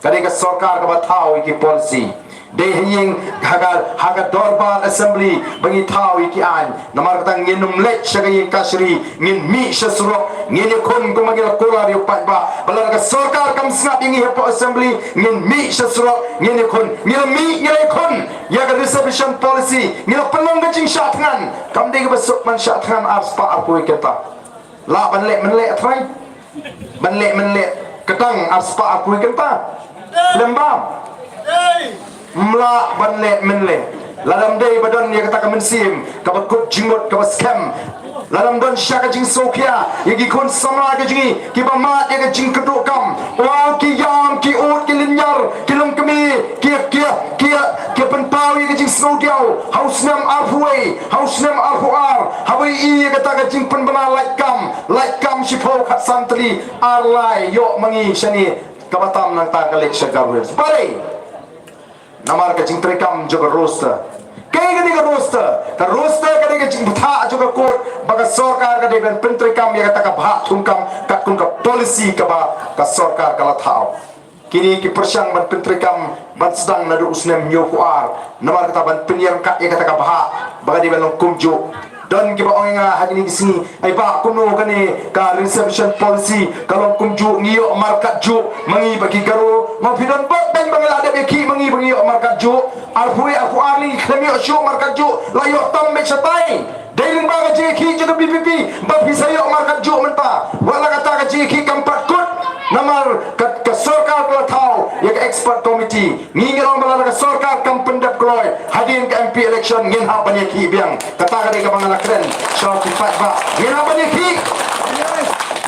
Ka dei ka sorkar kaba thaw ïa ki policy. Dei ha ïing, ha ka, ha ka dorbar assembly ba ngi thaw ïa ki aiñ. Namar kata ngin ym leit sha ka ïing kashari, ngin mih sha surok, ngin ïakhun kumba ngi la kular ïa u paidbah. Ba lada ka sorkar kam sngap ïa ngi hapoh assembly, ngin mih sha surok, ngin ïakhun. Ngi la mih, ngi la ïakhun ïa ka reservation policy, ngi la pynlong ka jingshah thngan. Kam dei kaba suk ban shah thngan ar spah arphew kynta. Lah ban leh mynleh, trai? Ban leh mynleh ka dang ar spah arphew kynta? Lem bam. Ym lah ban leh mynleh. Lada ym dei ba don ïa kata ka mynsiem kaba kut jingmut kaba skhem, lada ym don shisha ka jingsngewkhia ïa ki khun samla ka jong ngi kiba mad ïa ka jingkyrduh kam, u ong ki ïam, ki ud, ki lynñiar, ki longkmie, ki, ki, ki, ki pynpaw ïa ka jingsngewdiaw ha u snem arphew wei, ha u snem arphew ar, haba ïohi ïa kata ka jingpynbna lait kam, lait kam shiphew khatsan tylli ar lai, ïoh ma ngi shane kaba tam nangta ka leit sha Garo Hills. Balei? Namar ka jingtreikam jong ka roster. Kaei kane ka roster? Ka roster ka dei ka jingbthah jong ka court ba ka sorkar ka dei ban pyntreikam ïa kata ka bhah thungkam katkum ka policy kaba ka sorkar ka la thaw. Kine ki pyrshang ban pyntreikam ban sdang naduh u snem hynñiewphew ar. Namar kata ban pynïaryngkat ïa kata ka bhah ba ka dei ban long kumjuh. Don kiba ong ïa nga ha kine ki sngi, ai bah, kumno kane ka reservation policy ka long kumjuh, ngi ïoh markat juh ma ngi bad ki Garo. Nga ong phi don bok beiñ ba ngi la dep ïakhih ma ngi ba ngi ïoh markat juh. Arphew wei arphew ar ngi khlem ïoh shuh markat juh, la ïoh tam beit shatai. Dei lyngba ka jingïakhih jong ka V P P ba phi sa ïoh markat juh mynta. Wat la kata ka jingïakhih kam pat kut. Namar ka, ka sorkar ka la thaw ïa ka expert committee. Ngi ngi ong ba lada ka sorkar kam pyndep kloi hadien ka M P election ngin hap ban ïakhih biang. Kata ka dei kaba nga la kren sha ki paidbah, ngin hap ban ïakhih.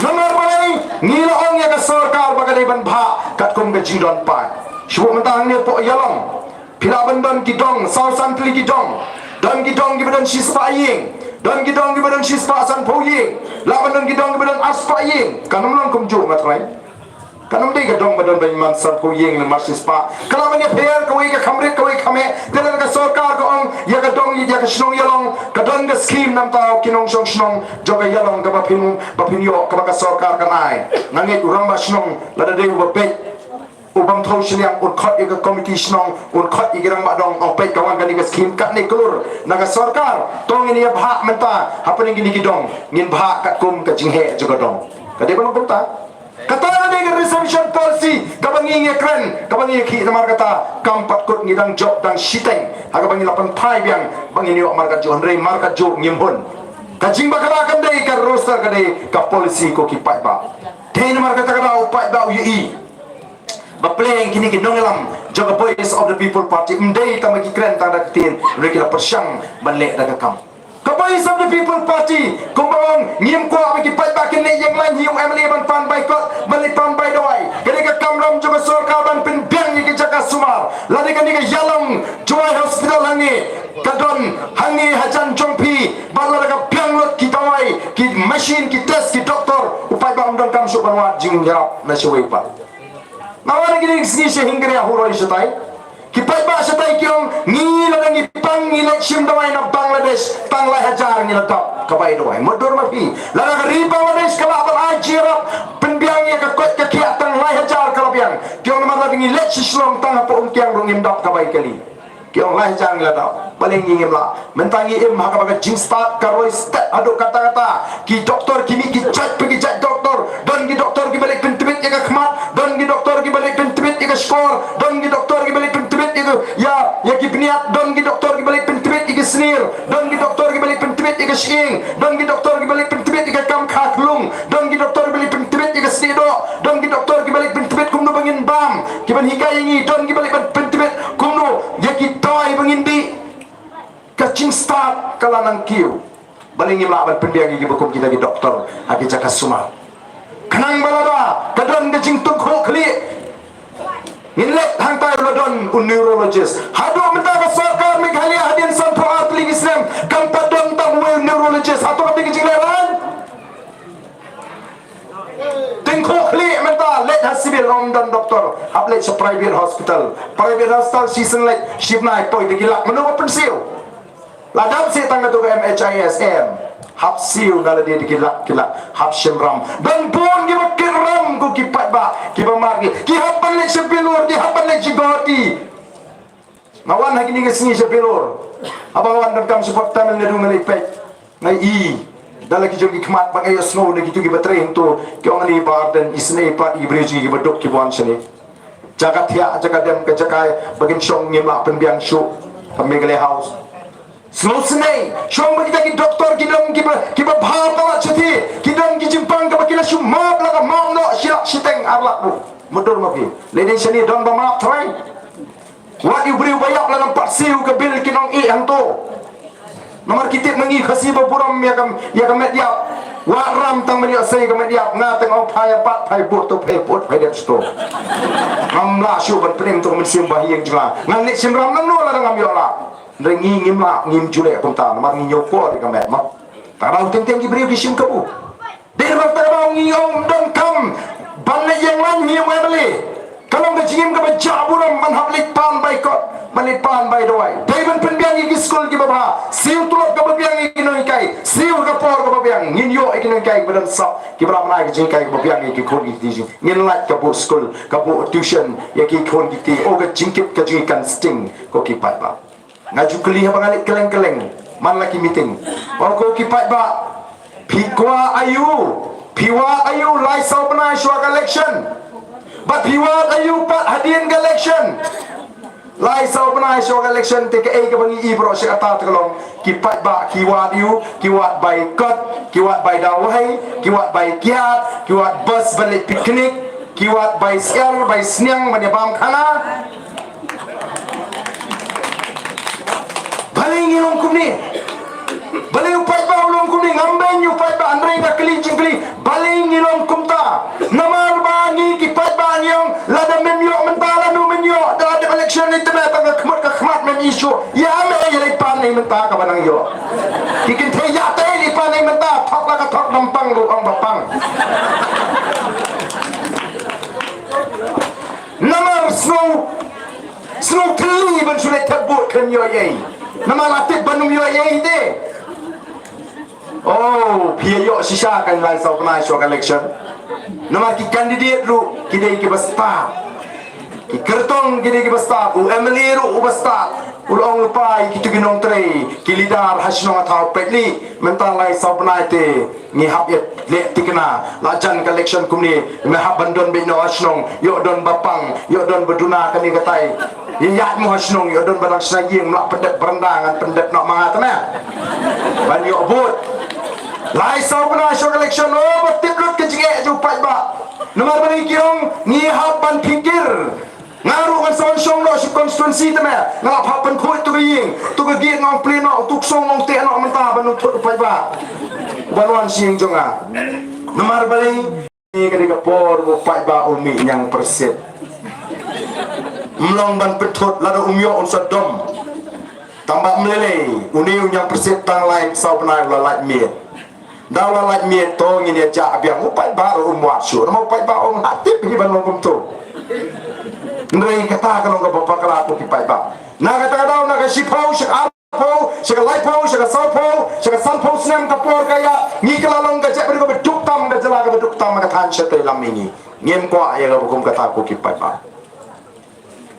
Namar balei? Ngi la ong ïa ka sorkar ba ka dei ban bhah katkum ka jingdon paid. Shu mynta hangne hapoh Ïalong phi lah ban don ki dong saw san tylli ki dong. Don ki dong kiba don shispah ïing. Don ki dong kiba don shispah sanphew ïing. Lah ban don ki dong kiba don arspah ïing. Kan ym long kumjuh, nga trai. Kan ym dei ka dong ba don beiñ man sanphew ïing ne man shispah. Ka lah ban ïapher, kawei ka kham rit kawei kham heh. Te lada ka sorkar ka ong ïa ka dong, ïa ka shnong Ïalong, ka don ka skhim namar ki nongshong shnong jong ka Ïalong kaba phin, ba phin ïoh, kaba ka sorkar kan ai. Nga ngeit u rangbah shnong lada dei uba beit, u bym thew shiliang, un khot ïa ka komiti shnong, un khot ïa ki rangbah dong, ong peit, ka wan kane ka skhim katne klur na ka sorkar. To ngin ïa bhah mynta hapdeng kine ki dong, ngin bhah katkum ka jingheh jong ka dong. Ka dei ban long kumta. Kata ka dei ka reservation policy kaba ngi ngi kren, kaba ngi ïakhih. Namar kata kam pat kut, ngi dang jop dang shiteng ha kaba ngi la pynphai biang ba ngin ïoh markat juh, hynrei markat juh ngim hun. Ka jingbakla kam dei ka roster, ka dei ka policy, ko ki paidbah. Te namar kata ka daw u paidbah u ïohi ba pynlong kine ki nongïalam jong ka Voice of the People Party, ym dei tang ba ki kren tang da ka ktien, hynrei ki la pyrshang ban leh da ka kam. Ka Voice of the People Party, kumba ong, ngim kwah ba ki paidbah kin leit ïeng lain ha u MLA ban pan bai kot, ban leit pan bai dawai. Ka dei ka kamram jong ka sorkar ban pynbiang ïa ki jaka sumar. Lada kane ka ïalong Jowai Hospital hangne ka don hangne hajan jong phi, bad lada ka biang lut ki dawai, ki machine, ki test, ki doktor, u paidbah um donkam shuh ban wad jingïarap na shawei pat. Nga wan ha kine ki sngi sha Hyngrei Huroi shatai. Ki paidbah shatai ki ong, ngi lada ngi pang ngi leit shim dawai na Bangladesh, tang lai hajar ngi la dap ka bai dawai. Mutdur ma phi. Lada ka ri Bangladesh ka lah ban ai jingïarap pynbiang ïa ka koit ka khiah, tang lai hajar ka la biang. Ki ong namar lada ngi leit sha Shillong tang hapoh Umkiang ruh ngim dap ka bai kali. Ki ong lai hajar ngi la dap. Balei ngi ngim lah? Mynta ngi im ha kaba ka jingstad ka roi stet haduh katta katta. Ki doktor ki mih ki jait pa ki jait doktor. Don ki doktor kiba leit pyntbit ïa ka khmat, don ki doktor kiba leit pyntbit ïa ka shkor, don ki doktor kiba leit pyntbit ïa ka, ïa, ïa ki bniat, don ki doktor kiba leit pyntbit ïa ka snier, don ki doktor kiba leit pyntbit ïa ka shyieng, don ki doktor kiba leit pyntbit ïa ka kam kha khlung, don ki doktor kiba leit pyntbit ïa ka snieh doh, don ki doktor kiba leit pyntbit kumno ba ngin bam, kiban hikai ïa ngi, don kiba leit pyntbit kumno ïa ki dawai ba ngin dih. Ka jingstad ka la nang kiew. Balei ngim lah ban pynbiang ïa kiba kum kita ki doktor ha ki jaka sumar? Khnang ba lada ka don ka jingtyngkhuh khlieh, ngin leit hangtai u la don u neurologist. Haduh mynta ka sorkar Meghalaya hadien sanphew ar tylli ki snem kam pat don tang uwei u neurologist. Hato kata ka jingleh laiñ? Tyngkhuh khlieh mynta, leit ha civil ym don doktor, hap leit sha private hospital. Private hospital shisien leit, shi bnai poi da ki lak, mano ba pynsiew? La dap seh tang katu ka MHISM. Hap siew na lade da ki lak ki lak, hap shim ram. Don bun kiba kit ram ko ki paidbah, kiba mar ki. Ki hap ban leit sha Vellore, ki hap ban leit sha Guwahati. Nga wan ha kine ki sngi sha Vellore. Haba nga wan donkam sha pdeng Tamil Nadu nga leit peit. Nga i da la ki jong ki khmat ba nga ïohsngew na kitu kiba trei hangto. Ki ong, ani Bah Ardent, isynei pat ïa ki briew jong ngi kiba duk kiba wan shane. Jaka thiah, jaka dem, ka jaka ba kin shong ngim lah pynbiang shuh. Ka Meghalaya House. Sngewsynei, shong ba kita ki doktor ki don kiba, kiba bha palat shathie, ki don ki jingpang kaba ki la shu map la ka map noh shi lak shiteng ar lak ruh. Mutdur ma phi. Lei dei shane don ba map trai. Wat ïa u briew ba ïap la nang pat siew ka bil kin ong eh hangto. Namar ki tip ma ngi Khasi ba burom ïa ka, ïa ka met ïap. Wat ram tang ban ïoh sei ka met ïap, nga teng ong phai ïa pat, phai bud to, phai bud, phai dep sto. Ngam lah shuh ban pynim to ka mynsiem ba ha ïing jong nga. Ngan leit shim ram nangno lada ngam ïoh lah. Hynrei ngi ngim lah, ngim ju leh kumta namar ngi ñiew por ïa ka met ma. Tang ba u teng teng ki briew ki shim kabu. Dei namar kata ka daw ngi ong donkam ban leit ïeng lain hi ïa u MLA. Ka long ka jingim kaba jah burom ban hap leit pan bai kot, ban leit pan bai dawai. Dei ban pynbiang ïa ki skul kiba bha, siew tulop kaba biang ïa ki nonghikai, siew ha ka por kaba biang, ngin ïoh ïa ki nonghikai kiba don sap, kiba lah ban ai ka jinghikai kaba biang ïa ki khun ki kti jong ngi. Ngin lait ka buh skul, ka buh tuition ïa ki khun ki kti. O ka jingkit ka jingkit kan sting ko ki paidbah. Nga ju kylli haba nga leit kylleng kylleng man la ki meeting. Ong ko ki paidbah, phi kwah aïu? Phi wad aïu lai saw bnai shuwa ka election? Bad phi wad aïu pat hadien ka election? Lai saw bnai shuwa ka election te kaei kaba ngi i baroh shi katta te ka long ki paidbah ki wad aïu? Ki wad bai kot, ki wad bai dawai, ki wad bai kiad, ki wad bus ban leit picnic, ki wad bai syiar bai sniang ban ïa bam khana. Balei ngi long kumne? Balei u paidbah u long kumne? Ngam beiñ ïa u paidbah, hynrei nga kylli jingkylli, balei ngi long kumta? Namar ba ngi ki paidbah ngi ong lada mem ïoh mynta lano men ïoh, da dep election ni te me tang ka khmat ka khmat mem issue. Ïa me ïa leit pan ni mynta kaba nang ïoh. Ki kynthei ïa te leit pan ni mynta, thok la ka thok nampang ruh ong ba pang. Namar sngew, sngew thylli ban shu leit thep vote khlem ïoh ei ei. Namar la tip ban ym ïoh ei ei te. Oh, phi ïoh shisha kan lai saw bnai shuwa ka election. Namar ki candidate ruh ki dei kiba stad. Ki kyrtong ki dei kiba stad. U MLA ruh uba stad. U la ong lypa ïa kitu ki nongtrei, ki leader ha shnong ha thaw, peit lei, mynta lai saw bnai te ngi hap ïa leh thikna. La jan ka election kumne me hap ban don beit noh ha shnong, ïoh don ba pang, ïoh don ba duna kane katai. Ïa ïaid mo ha shnong, ïoh don ba dang shna ïing, me lah pyndep baranda, ngan pyndep noh ma nga te me ban ïoh vote. Lai saw bnai shuwa ka election, oh, ba tip lut ka jingeh jong u paidbah. Namar balei ki ong ngi hap ban phikir. Nga ruh ngan sa wan shong noh sha constituency te me. Nga la hap pynkhuid tu ka ïing, tu ka gate, nga ong plie noh, tu ka song nga ong teh noh mynta ban wan thut u paidbah ban wan sha ïing jong nga. Namar balei? Kane ka dei ka por ba u paidbah u mih ñiangpyrshit. Ym long ban pynthut, lada um ïoh un sa dom. Tang ba ym lei lei, une u ñiangpyrshit tang lai saw bnai u la lait miet. Da u la lait miet to ngin ïa jah biang, u paidbah ruh um wad shuh. Namar u paidbah um ha tip hi ban long kumto. Hynrei kata ka long kaba bakla ko ki paidbah. Na kata ka daw, na ka shiphew, sha ka arphew, sha ka laiphew, sha ka sawphew, sha ka sanphew snem ka por ka ïa, ngi ka la long ka jaitbynriew kaba duk tam, ka jylla kaba duk tam, ka thaiñ shatei lam ïa ngi. Ngim kwah ïa kaba kum kata ko ki paidbah.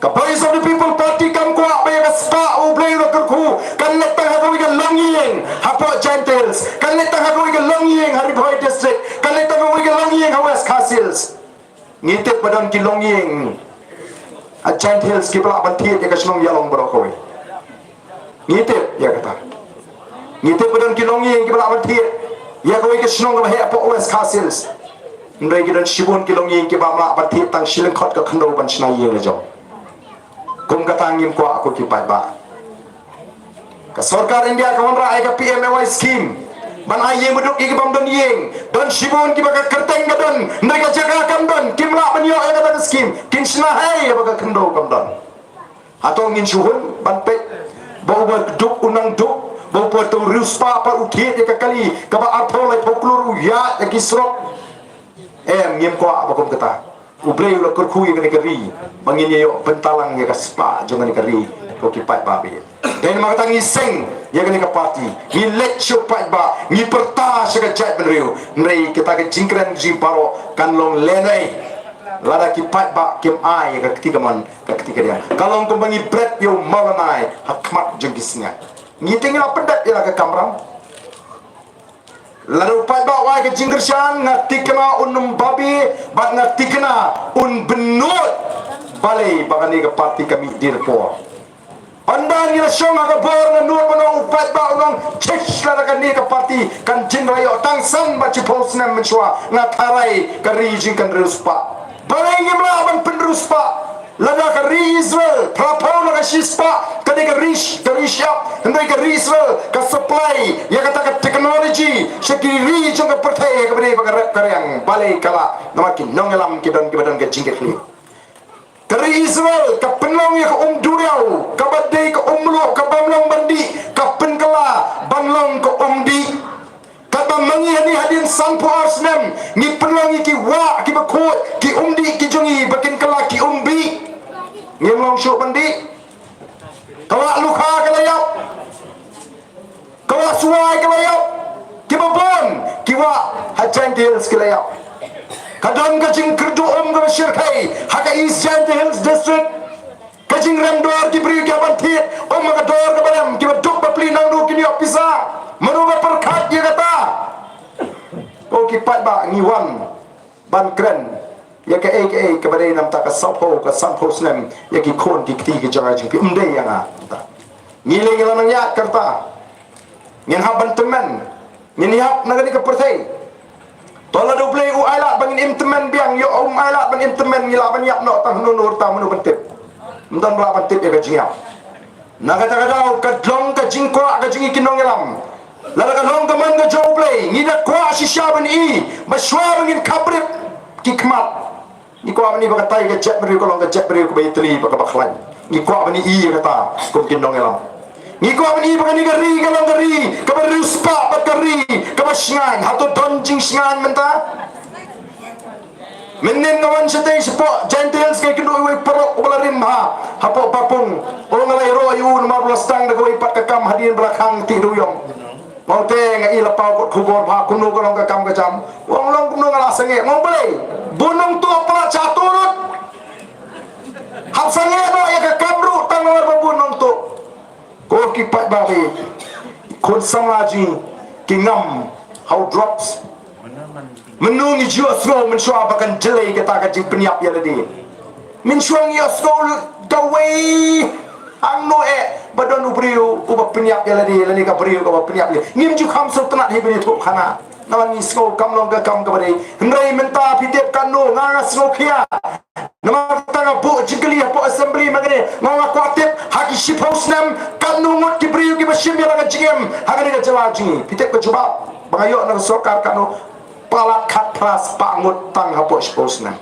Ka Voice of the People Party kam kwah ba ïa ka spah U Blei u la kyrkhu kan leit tang ha kawei ka longïing hapoh Jaintia Hills, kan leit tang ha kawei ka longïing ha Ri Bhoi District, kan leit tang ha kawei ka longïing ha West Khasi Hills. Ngi tip ba don ki longïing ha Jaintia Hills kiba lah ban thied ïa ka shnong Ïalong baroh kawei. Ngi tip ïa kata. Ngi tip ba don ki longïing kiba lah ban thied ïa kawei ka shnong kaba heh hapoh West Khasi Hills. Hynrei ki don shibun ki longïing kiba lah ban thied tang shi lyngkhot ka khyndew ban shna ïing la jong. Kum kata ngim kwah ko ki paidbah. Ka sorkar India ka wanrah ïa ka P M A Y scheme ban ai ïing baduk ïa ki bym don ïing. Don shibun kiba ka kyrteng ka don, hynrei ka jaka kam don, kim lah ban ïoh ïa kata ka scheme. Kin shna hei ïa ba ka khyndew kam don. Hato ngin shu hun ban peit ba uba duk u nang duk, ba uba to riewspah pat u thied ïa ka kali kaba arphew laiphew klur, u ïaid ïa ki surok. Em, ngim kwah ba kum kata. U Blei u la kyrkhu ïa kane ka ri ba ngin ïa ïoh bynta lang ïa ka spah jong kane ka ri, ko ki paidbah ba ïeit. Dei namar kata ngi seng ïa kane ka party, ngi leit sha u paidbah, ngi pyrta sha ka jaitbynriew. Hynrei kata ka jingkren jong ngi baroh kan long lehnohei lada ki paidbah kim ai ïa ka kti kamon ka kti kadiang. Ka long kumba ngi bret ïa u mawlynnai ha khmat jong ki sniang. Ngi te ngi la pyndep ïa la ka kamram. Lada u paidbah u ai ka jingkyrshan, nga thikna un ym babe bad nga thikna un bynnud. Balei? Ba kane ka party ka mih die por. Ynda ngi la shong ha ka bor, nga nud ban ong, u paidbah un ong, chish, lada kane ka party kan jin, la ïoh tang san bad shiphew snem mynshuwa, nga tharai ka ri jong ngi kan riewspah. Balei ngim lah ban pynriewspah? Lada ka ri Israel, phraphew na ka shispah, ka dei ka ri, ka ri shyiap, hynrei ka ri Israel ka supply ïa kata ka technology sha ki ri jong ka pyrthei kaba dei ba ka rep ka riang. Balei ka lah? Namar ki nongïalam ki don kiba don ka jingkitkhlieh. Ka ri Israel ka pynlong ïa ka um duriaw kaba dei ka um mluh ka bym long ban dih, ka pynkylla ban long ka um dih. Katba ma ngi hangne hadien sanphew ar snem ngi pynlong ïa ki wah kiba khuid, ki um dih ki jong ngi ba kin kylla ki um bih. Ngim long shuh ban dih. Ka wah Lukha ka la ïap. Ka wah Swai ka la ïap. Kiba bun ki wah ha Jaintia Hills ki la ïap. Ka don ka jingkyrduh um kaba shyrkhei ha ka East Jaintia Hills District. Ka jingrem dor ki briew ki hap ban thied um ha ka dor kaba rem, kiba duk ba plie nangno kin ïoh pisa. Mano ba pyrkhat ïa kata? Ko ki paidbah, ngi wan ban kren ïa kaei kaei kaba dei na bynta ka sawphew, ka sanphew snem ïa ki khun ki kti ki jong ka jingpynbeit ïa nga. Ngi lei ngi la nang ïaid ka rta. Ngin hap ban tymmen. Ngin ïap na kane ka pyrthei. To lada U Blei u ailad ba ngin im tymmen biang, ïoh um ailad ban im tymmen, ngi lah ban ïap noh tang hano hano rta, mano ban tip? Ym don ba lah ban tip ïa ka jingïap. Na kata ka daw ka long ka jingkwah ka jong ngi ki nongïalam. Lada ka long ka mon ka jong U Blei, ngi da kwah shisha ban i ba shuwa ba ngin khapbrip ki khmat. Ngi kwah ban i ba kata ka jaitbynriew ka long ka jaitbynriew kaba ïatylli bad kaba khlaiñ. Ngi kwah ban i ïa kata kum ki nongïalam. Ngi kwah ban i ba kane ka ri ka long ka ri kaba riewspah bad ka ri kaba shngaiñ. Hato don jingshngaiñ mynta? Mynnin nga wan shatei shapoh Jaintia Hills, nga ïakynduh ïa uwei u paralok uba la rim ha, hapoh Papung. U ong nga la ïaroh ïa u namar ba la sdang da kawei pat ka kam hadien ba la khang tih da u ïong. Nga ong te nga i la paw kot khubor bha, kumno ka long ka kam ka jam. U ong long kumno, nga la sangeh. Nga ong balei? Bun nongtuh palat sha tu lut. Hap sangeh noh ïa ka kam ruh tang namar ba bun nongtuh. Ko ki paidbah, khun samla jong ngi ki ngam ha u drugs. Mynno ngi ju ïohsngew mynshuwa ba kan jlei kata ka jingpynïap ïa lade? Mynshuwa ngi ïohsngew kawei hangno eh ba don u briew uba pynïap ïa lade lane ka briew kaba pynïap ïa lade? Ngim ju kham sngewtynnat hi ban ïathuh khana. Namar ngi sngew kam long ka kam kaba dei. Hynrei mynta phi tip katno nga, nga sngew khia. Namar kata nga buh jingkylli hapoh assembly mynne, nga, nga kwah tip ha ki shiphew snem katno ngut ki briew kiba shim ïa la ka jingim ha kane ka jylla jong ngi. Phi tip ka jubab ba nga ïoh na ka sorkar katno? Palat khatphra spah ngut tang hapoh shiphew snem.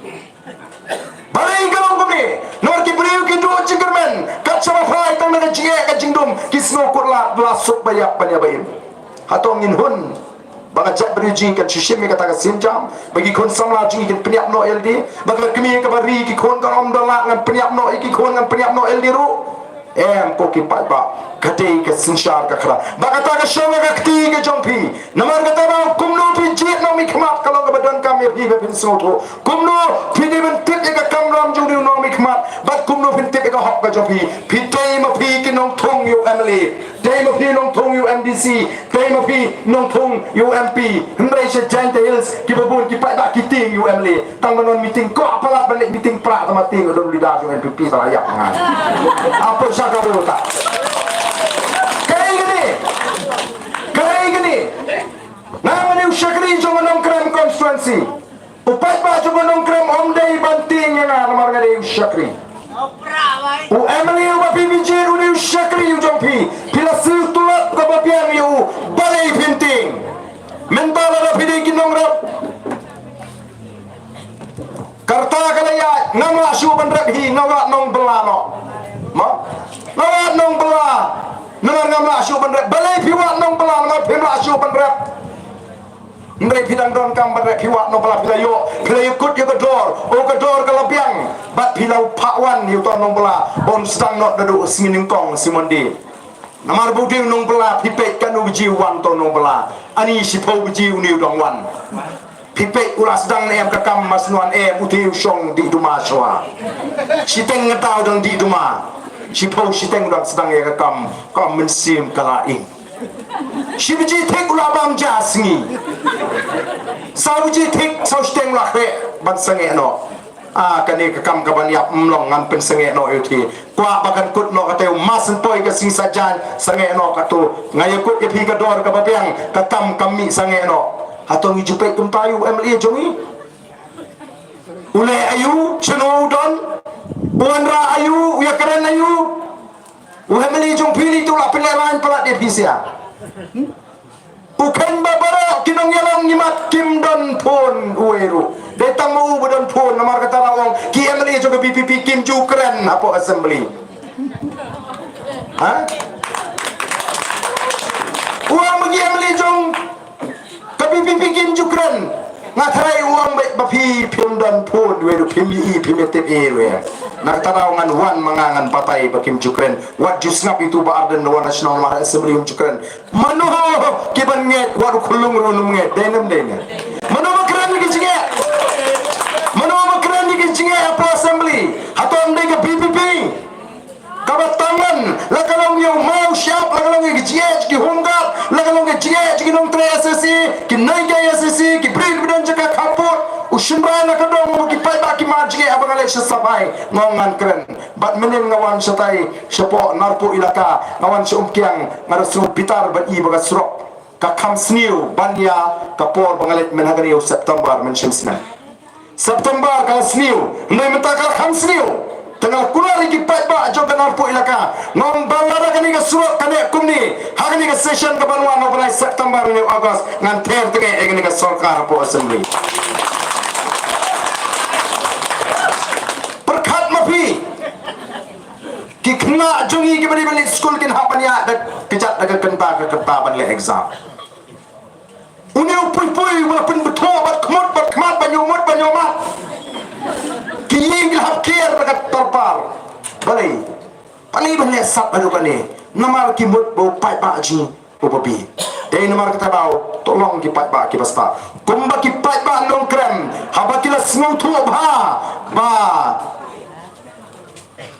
Balei ka long kumne? Namar ki briew ki duh jingkyrmen, kat shaba phai tang na ka jingeh ka jingdum, ki sngew kut lad ba la suk ba ïap ban ïa ba im. Hato ngin hun ba ka jaitbynriew jong ngi kan shu shim ïa kata ka sienjam, ba ki khun samla jong ngi kin pynïap noh ïa lade, ba ka kmie kaba ri ki khun kan ym don lad, ngan pynïap noh ïa ki khun, ngan pynïap noh ïa lade ruh? Em ko ki paidbah, ka dei ka synshar ka khra. Ba kata ka shong ha ka kti ka jong phi. Namar kata ba kumno phi jied nongmihkhmat ka long kaba donkam ïa phi ba phin sngewthuh. Kumno phi dei ban tip ïa ka kamram jong u nongmihkhmat bad kumno phin tip ïa ka hok ka jong phi. Phi dei ma phi ki nongthung ïa u M L A, dei ma phi nongthung ïa u M D C, dei ma phi nongthung ïa u M P. Hynrei sha Jaintia Hills kiba bun ki paidbah ki tieng ïa u M L A. Tang ban wan meeting, kwah palat ban leit meeting Prah, tang ma tieng u don u leader jong N P P, tang la ïap nga. Apa sha ka bru ta. Kaei kane? Kaei kane? Nga nga dei u shakri jong ka Nongkrem constituency. U paidbah jong ka Nongkrem ym dei ban tieng ïa nga namar nga dei u shakri. U M L A uba phi jied u dei u shakri u jong phi. Phi la siew tulop kaba biang ïa u, balei phin tieng? Mynta lada phi dei ki nongrep, ka rta ka la ïaid, ngam lah shuh ban rep hi, nga wad nongbylla noh. Mo? Nga wad nongbylla. Namar ngam lah shuh ban rep. Balei phi wad nongbylla namar phim lah shuh ban rep? Hynrei phi dang donkam ban rep, phi wad nongbylla, phi la ïoh, phi la ïakut ïa ka dor. O ka dor ka la biang. Bad phi la phah wan ïa uto u nongbylla ban sdang noh naduh sngi nyngkong, sngi Monday. Namar ba u dei u nongbylla, phi peit katno baje u wan uto u nongbylla. Ani shiphew baje une u dang wan. Phi peit u la sdang ne em ka kam, mas nuan em, u te u shong dih duma shuwa. Shiteng nga tau dang dih duma. Shiphew shiteng u dang sdang ïa ka kam, kam mynsiem ka la ing. Shi baje thik u la bam ja sngi. Saw baje thik, saw shiteng u la khreh ban sangeh noh. Ah, kane ka kam ka ban ïap ym long, ngan pynsangeh noh ïa u te. Kwah ba kan kut noh kata u, mas poi ka sngi sajan sangeh noh kato. Nga ïakut ïa phi ka dor kaba biang, ka kam kam mih sangeh noh. Hato ngi ju peit kumta ïa u M L A jong ngi? U leh aïu, shano u don? U wanrah aïu, u ïakren aïu? U M L A jong phi lei tu la pynlehrain palat ïa phi sia. U khein ba baroh ki nongïalam ngi mat kim don phone uwei ruh. Dei tang ma u ba don phone, namar kata la ong ki M L A jong ka V P P kim ju kren hapoh assembly. Ha? U ong ma ki M L A jong ka V P P kim ju kren. Nga tharai u ong ba, ba phi phim don phone uwei ruh, phim ïohi, phim ïatip ei ruh. Na kata la ong ngan wan ma nga ngan batai ba kim ju kren. Wat ju sngap itu ba Ardent na wan national, namar assembly um ju kren. Mano ki ban ngeit, wat u khyllung ruh um ngeit, dei ne ym dei ne? Mano ba kren ïa ki jingeh? Mano ba kren ïa ki jingeh hapoh assembly? Hato ym dei ka V P P? Kaba tang wan, la ka long ïa u maw shap, la ka long ïa ki jingeh ki home guard, la ka long ïa ki jingeh ki nongtrei S A C, ki nongtrei S A C, ki briew kiba don jaka khappud, u shynrai na ka dong, ki paidbah ki mad jingeh haba nga leit sha Safai, nga ong ngan kren. Bad mynnin nga wan shatai, shapoh Narpuh Elaka, nga wan sha Umkiang, nga da shu bitar ban i ba ka surok ka kham sniew ban ïa ka por ba nga leit myn ha kane u September, myn shim snem. September ka la sniew, hynrei mynta ka la kham sniew. Te nga la kular ïa ki paidbah jong ka Narpuh Elaka, nga ong ba lada kane ka surok ka neh kumne ha kane ka session ka ban wan ha u bnai September ne u August, ngan ther tnga ïa kane ka sorkar hapoh assembly. Pyrkhat ma phi. Ki khynnah jong ngi kiba dei ban leit skul kin hap ban ïaid da kjat da ka kynta ka kynta ban leh exam. Une u pui pui u la pynbthoh bad khmut bad khmat, ban ïoh mut ban ïoh mat. Ki ïing ki la hap kiar da ka tarpar. Balei? Balei ban leh sat haduh kane? Namar ki mut ba u paidbah jong ngi u babe. Dei namar kata ba u to long ki paidbah kiba stad. Kumba ki paidbah Nongkrem, haba ki la sngewthuh bha ba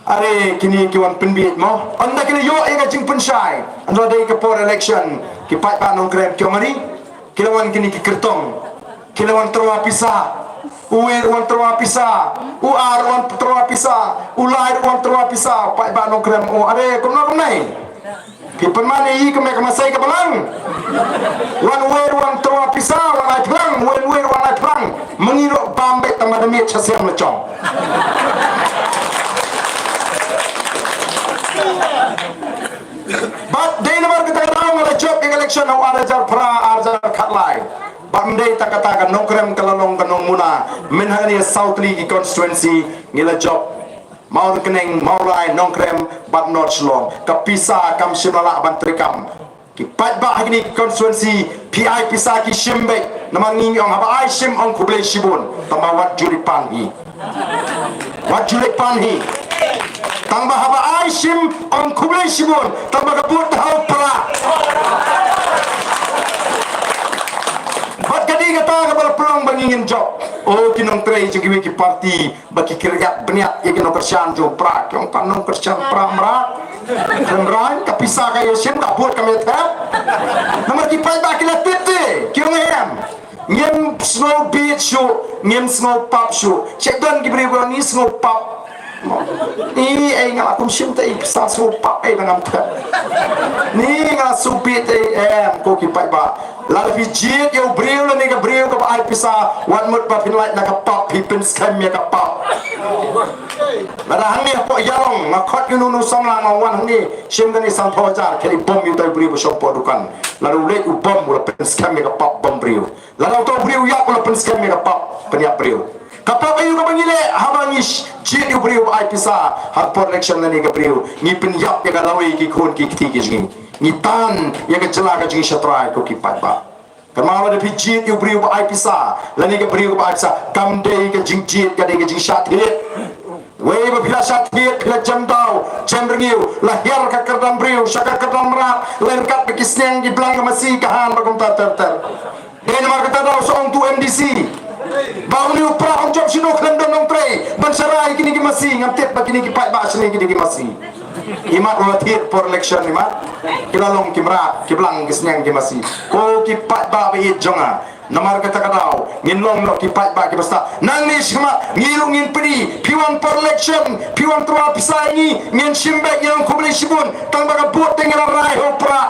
are kine ki wan pynbieit mo, ynda ki la ïoh ïa ka jingpynshai, ynda dei ka por election, ki paidbah Nongkrem ki ong ari, ki la wan kine ki kyrtong, ki la wan tyrwa pisa, uwei u wan tyrwa pisa, u ar u wan tyrwa pisa, u lai u wan tyrwa pisa, paidbah Nongkrem u ong are kumno kumnai. Phi pynman ïa i ka mei ka masai ka balang. Wan wer wan tyrwa pisa wan ai phlang, wan wer wan ai phlang. Ma ngi ruh bam beit tang ma da miet sha siam la chong. Bad dei namar kata ka daw nga la jop ïa ka election ha u ar hajar phra ar hajar khatlai. Bad ym dei tang kata, ka Nongkrem ka la long ka nongmuna. Mynta hangne ha South Lake constituency ngi la jop. Mawryngkneng, Mawlai, Nongkrem bad North Shillong. Ka pisa kam shym la lah ban treikam. Ki paidbah ha kine ki constituency, phi ai pisa ki shim beit. Namar ngi ngi ong haba ai shim ong khublei shibun. Tangba wat ju leit pan hi. Wat ju leit pan hi. Tangba haba ai shim ong khublei shibun. Tangba ka vote ha u Prah. Bad ka dei kata kaba la pynlong ba ngi ngin jop. O ki nongtrei jong kiwei ki party, ba ki kyrïat bniat ïa ki nongkyrshan jong u Prah, ki ong, "Ka nongkyrshan Prah mrad." Kynrang ka pisa ka ïoh shim, ka vote kam ïa thep. Namar ki paidbah ki la tip te, ki ong, "Em, ngim sngew bieit shuh, ngim sngew pap shuh." Shet don ki briew ba ong, "Ngi sngew pap." Ni ei nga la kum shim te i pisa sngew pap ei la ngam thep. Ni nga sngew bieit ei, em, ko ki paidbah. Lada phi jied ïa u briew lane ka briew kaba ai pisa, wat mut ba phin lait na ka pap, phi pynskhem ïa ka pap. Lada hangne hapoh Ïalong nga khot ïa uno uno u samla, nga wan hangne shim kane sanphew hajar, khie bom ïa utai u briew ba shong hapoh dukan. Lada u leit u bom, u la pynskhem ïa ka pap bom briew. Lada utai u briew u ïap, u la pynskhem ïa ka pap pynïap briew. Ka pap aïu kaba ngi leh? Haba ngi sh-, jied ïa u briew ba ai pisa ha por election lane ka briew, ngi pynïap ïa ka lawei ki khun ki kti ki jong ngi. Ngi tan ïa ka jylla ka jong ngi sha trai, ko ki paidbah. Kynmaw, lada phi jied ïa u briew ba ai pisa lane ka briew ba ai pisa, kam dei ka jingjied, ka dei ka jingshah thied. Wei ba phi la shah thied, phi la jem daw jem rngiew, la hiar ka kyrdan briew sha ka kyrdan mrad, la ryngkat bad ki sniang, ki blang, ka masi, ka han, ba kumta ter ter. Dei namar kata daw sa ong tu M D C ba une u Prah un jop shano khlem don nongtrei ban sharai kine ki masi. Ngam tip ba kine ki paidbah shane kine ki masi. Imat u la thied por election, imat ki la long ki mrad, ki blang, ki sniang, ki masi. Ko ki paidbah ba ïeit jong nga, namar kata ka daw ngin long noh ki paidbah kiba stad. Nangne shakhmat ngi ruh ngin pyni, phi wan por election, phi wan tyrwa pisa ïa ngi, ngin shim beit, ngin ong khublei shibun, tangba ka vote te ngi la rai ha u Prah.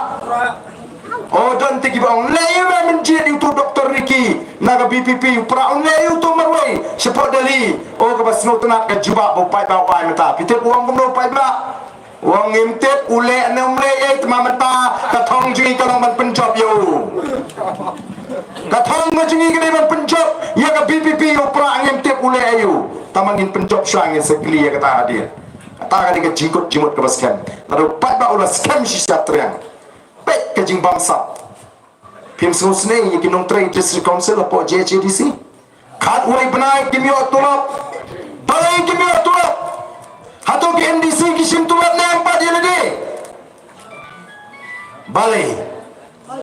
O, don te kiba ong, leh ïa u, mynjied ïa uto u Doctor Ricky na ka V P P, u Prah un leh ïa uto marwei shapoh Delhi. O, kaba sngewtynnat ka jubab ba u paidbah u ai mynta. Phi tip u ong kumno u paidbah? U ong, ngim tip u leh ne um leh ei, tangba mynta ka thong jong ngi ka long ban pynjop ïa u. Ka thong ka jong ngi ka dei ban pynjop ïa ka V P P, ïa u Prah ngim tip u leh aïu. Tangba ngin pynjop shuwa, ngin sa kylli ïa kata hadien. Kata ka dei ka jingkut jingmut kaba skhem. Lada u paidbah u la skhem shisha, triang. Peit ka jingbamsap. Phim sngewsynei ïa ki nongtrei District Council hapoh J H A D C? Khatwei bnai kim ïoh tulop. Balei kim ïoh tulop? Hato ki M D C ki shim tulop ne em pat ïa lade? Balei?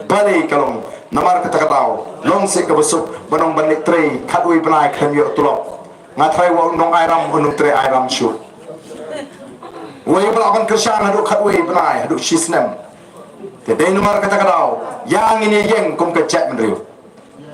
Balei ka long? Namar kata ka daw, long seh kaba suk ban ong ban leit trei khatwei bnai khlem ïoh tulop. Nga tharai wat u nong Airam un ym trei Airam shuh. Wei ba lah ban kyrshan haduh khatwei bnai, haduh shisnem. Te dei namar kata ka daw, ïa ngin ïeng kum ka jaitbynriew.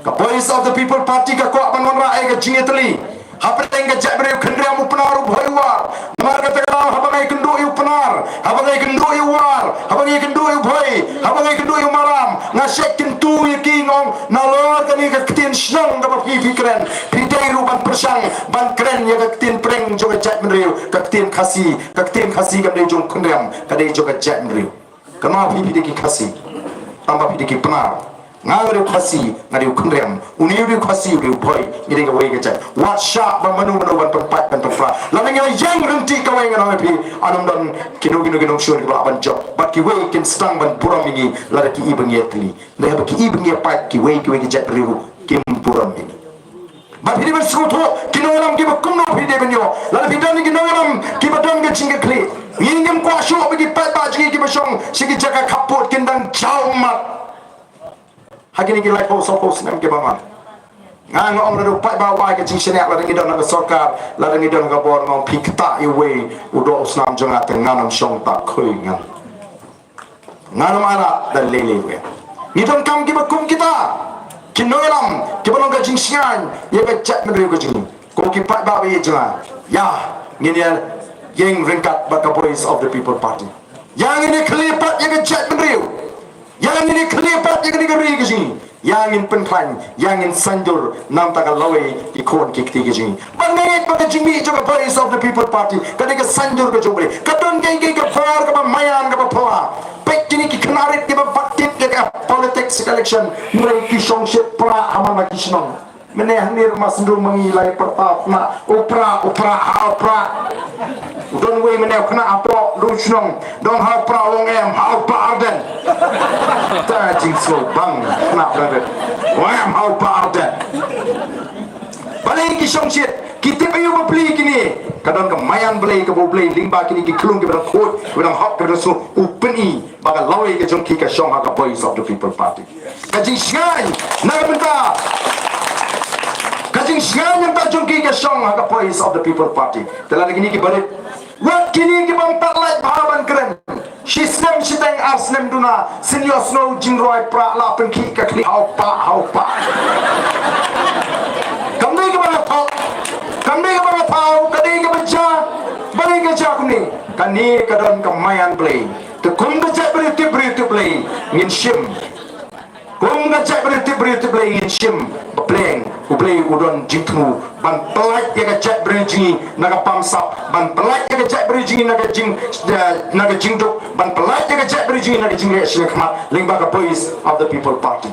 Ka Voice of the People Party ka kwah ban wanrah ïa ka jingïatylli hapdeng ka jaitbynriew khynriam, u Pnar, u Bhoi, u War. Namar kata ka daw, haba nga ïakynduh ïa u Pnar, haba nga ïakynduh ïa u War, haba nga ïakynduh ïa u Bhoi, haba nga ïakynduh ïa u Maram, nga shait kyntu ïa ki, nga ong, nalor kane ka ktien shnong kaba phi phi kren, phi dei ruh ban pyrshang ban kren ïa ka ktien pdeng jong ka jaitbynriew, ka ktien Khasi. Ka ktien Khasi kam dei jong u khynriam, ka dei jong ka jaitbynriew. Kynmaw, phi phi dei ki Khasi, tangba phi dei ki Pnar. Nga nga dei u Khasi, nga dei u khynriam. Une u dei u Khasi, u dei u Bhoi, ngi dei kawei ka jait. Wat shah ba mano mano ban pynpait ban pynpra. Lada ngi la ïeng ryntih kawei, ngan ong ïa phi, yn ym don kino kino ki nongshun kiba lah ban jop. Bad kiwei kin sdang ban burom ïa ngi lada ki i ba ngi ïatylli. Hynrei haba ki i ba ngi ïapait, kiwei kiwei ki jaitbynriew kim burom ïa ngi. Bad phi dei ban sngewthuh ki nongïalam kiba kumno phi dei ban ïoh. Lada phi don ki nongïalam kiba don ka jingkitkhlieh, ngi ngim kwah shuh ba ki paidbah jong ngi kiba shong sha ki jaka khappud kin dang jaw ummat ha kine ki laiphew sawphew snem kiba man. Nga nga ong, lada u paidbah u ai ka jingshaniah, lada ngi don ha ka sorkar, lada ngi don ha ka bor, nga ong, phi ktah ïa uwei u doh u snam jong nga, te ngan ym shong, ta khoi ngan. Ngan ym ailad da lei lei ruh. Ngi donkam kiba kum kita ki nongïalam kiba long ka jingshngaiñ ïa ka jaitbynriew ka jong ngi. Ko ki paidbah ba ïeit jong nga, ïa ngin ïa ïeng ryngkat bad ka Voice of the People Party. Ïa ngin ïa khlieh pat ïa ka jaitbynriew. Ïa ngin ïa khlieh pat ïa kane ka ri ka jong ngi. Ïa ngin pynkhlaiñ, ïa ngin saiñdur na ka bynta ka lawei ki khun ki kti ka jong ngi. Ba ngeit ba ka jingmih jong ka Voice of the People Party ka dei ka saiñdur ka jong U Blei. Ka don kaei kaei kaba, kaba maïan, kaba pura. Peit kine ki khynnah rit kiba bat tip ïa ka politics election. Hynrei ki shongshit pra ha man la ki shnong. Mynne hangne ruh ma Sndrum ma ngi la ïa pyrta u khynnah, u Pra, u Pra, ha u Pra. U don uwei mynne u khynnah hapoh dong shnong, dong ha u Pra, u ong em ha u Bah Ardent. Ta jingsngewbang khynnah Bah Ardent. U ong em ha u Bah Ardent. Balei ki shongshit, ki tip aïu bapli kine? Ka don ka maïan Blei kaba U Blei lyngba kine ki khlung kiba dang khuid, kiba dang hok, kiba dang suk, u pyni ba ka lawei ka jong ki ka shong ha ka Voice of the People Party. Ka jingshngaiñ na ka bynta, ka jingshngaiñ na ka bynta jong ki ka shong ha ka Voice of the People Party. Te lada kine ki barit, wat kine ki bym pat lait bha ban kren. Shi snem shiteng ar snem duna, sien ïohsngew jingrwai pra la pynkhih ka khlieh, hau pa, hau pa. Kam dei kaba nga thok, kam dei kaba nga thaw, ka dei kaba jia, ba dei ka jia kumne. Kane ka don ka maïan Blei. Te kum ka jaitbynriew tip briew tip Blei ngin shim. Kum ka jaitbynriew tip briew tip Blei ngin shim ba pleng U Blei u don jingthmu ban pyllait ïa ka jaitbynriew jong ngi na ka bamsap, ban pyllait ïa ka jaitbynriew jong ngi na ka jing, eh, na ka jingduk, ban pyllait ïa ka jaitbynriew jong ngi na ka jingleh shiliang khmat lyngba ka Voice of the People Party.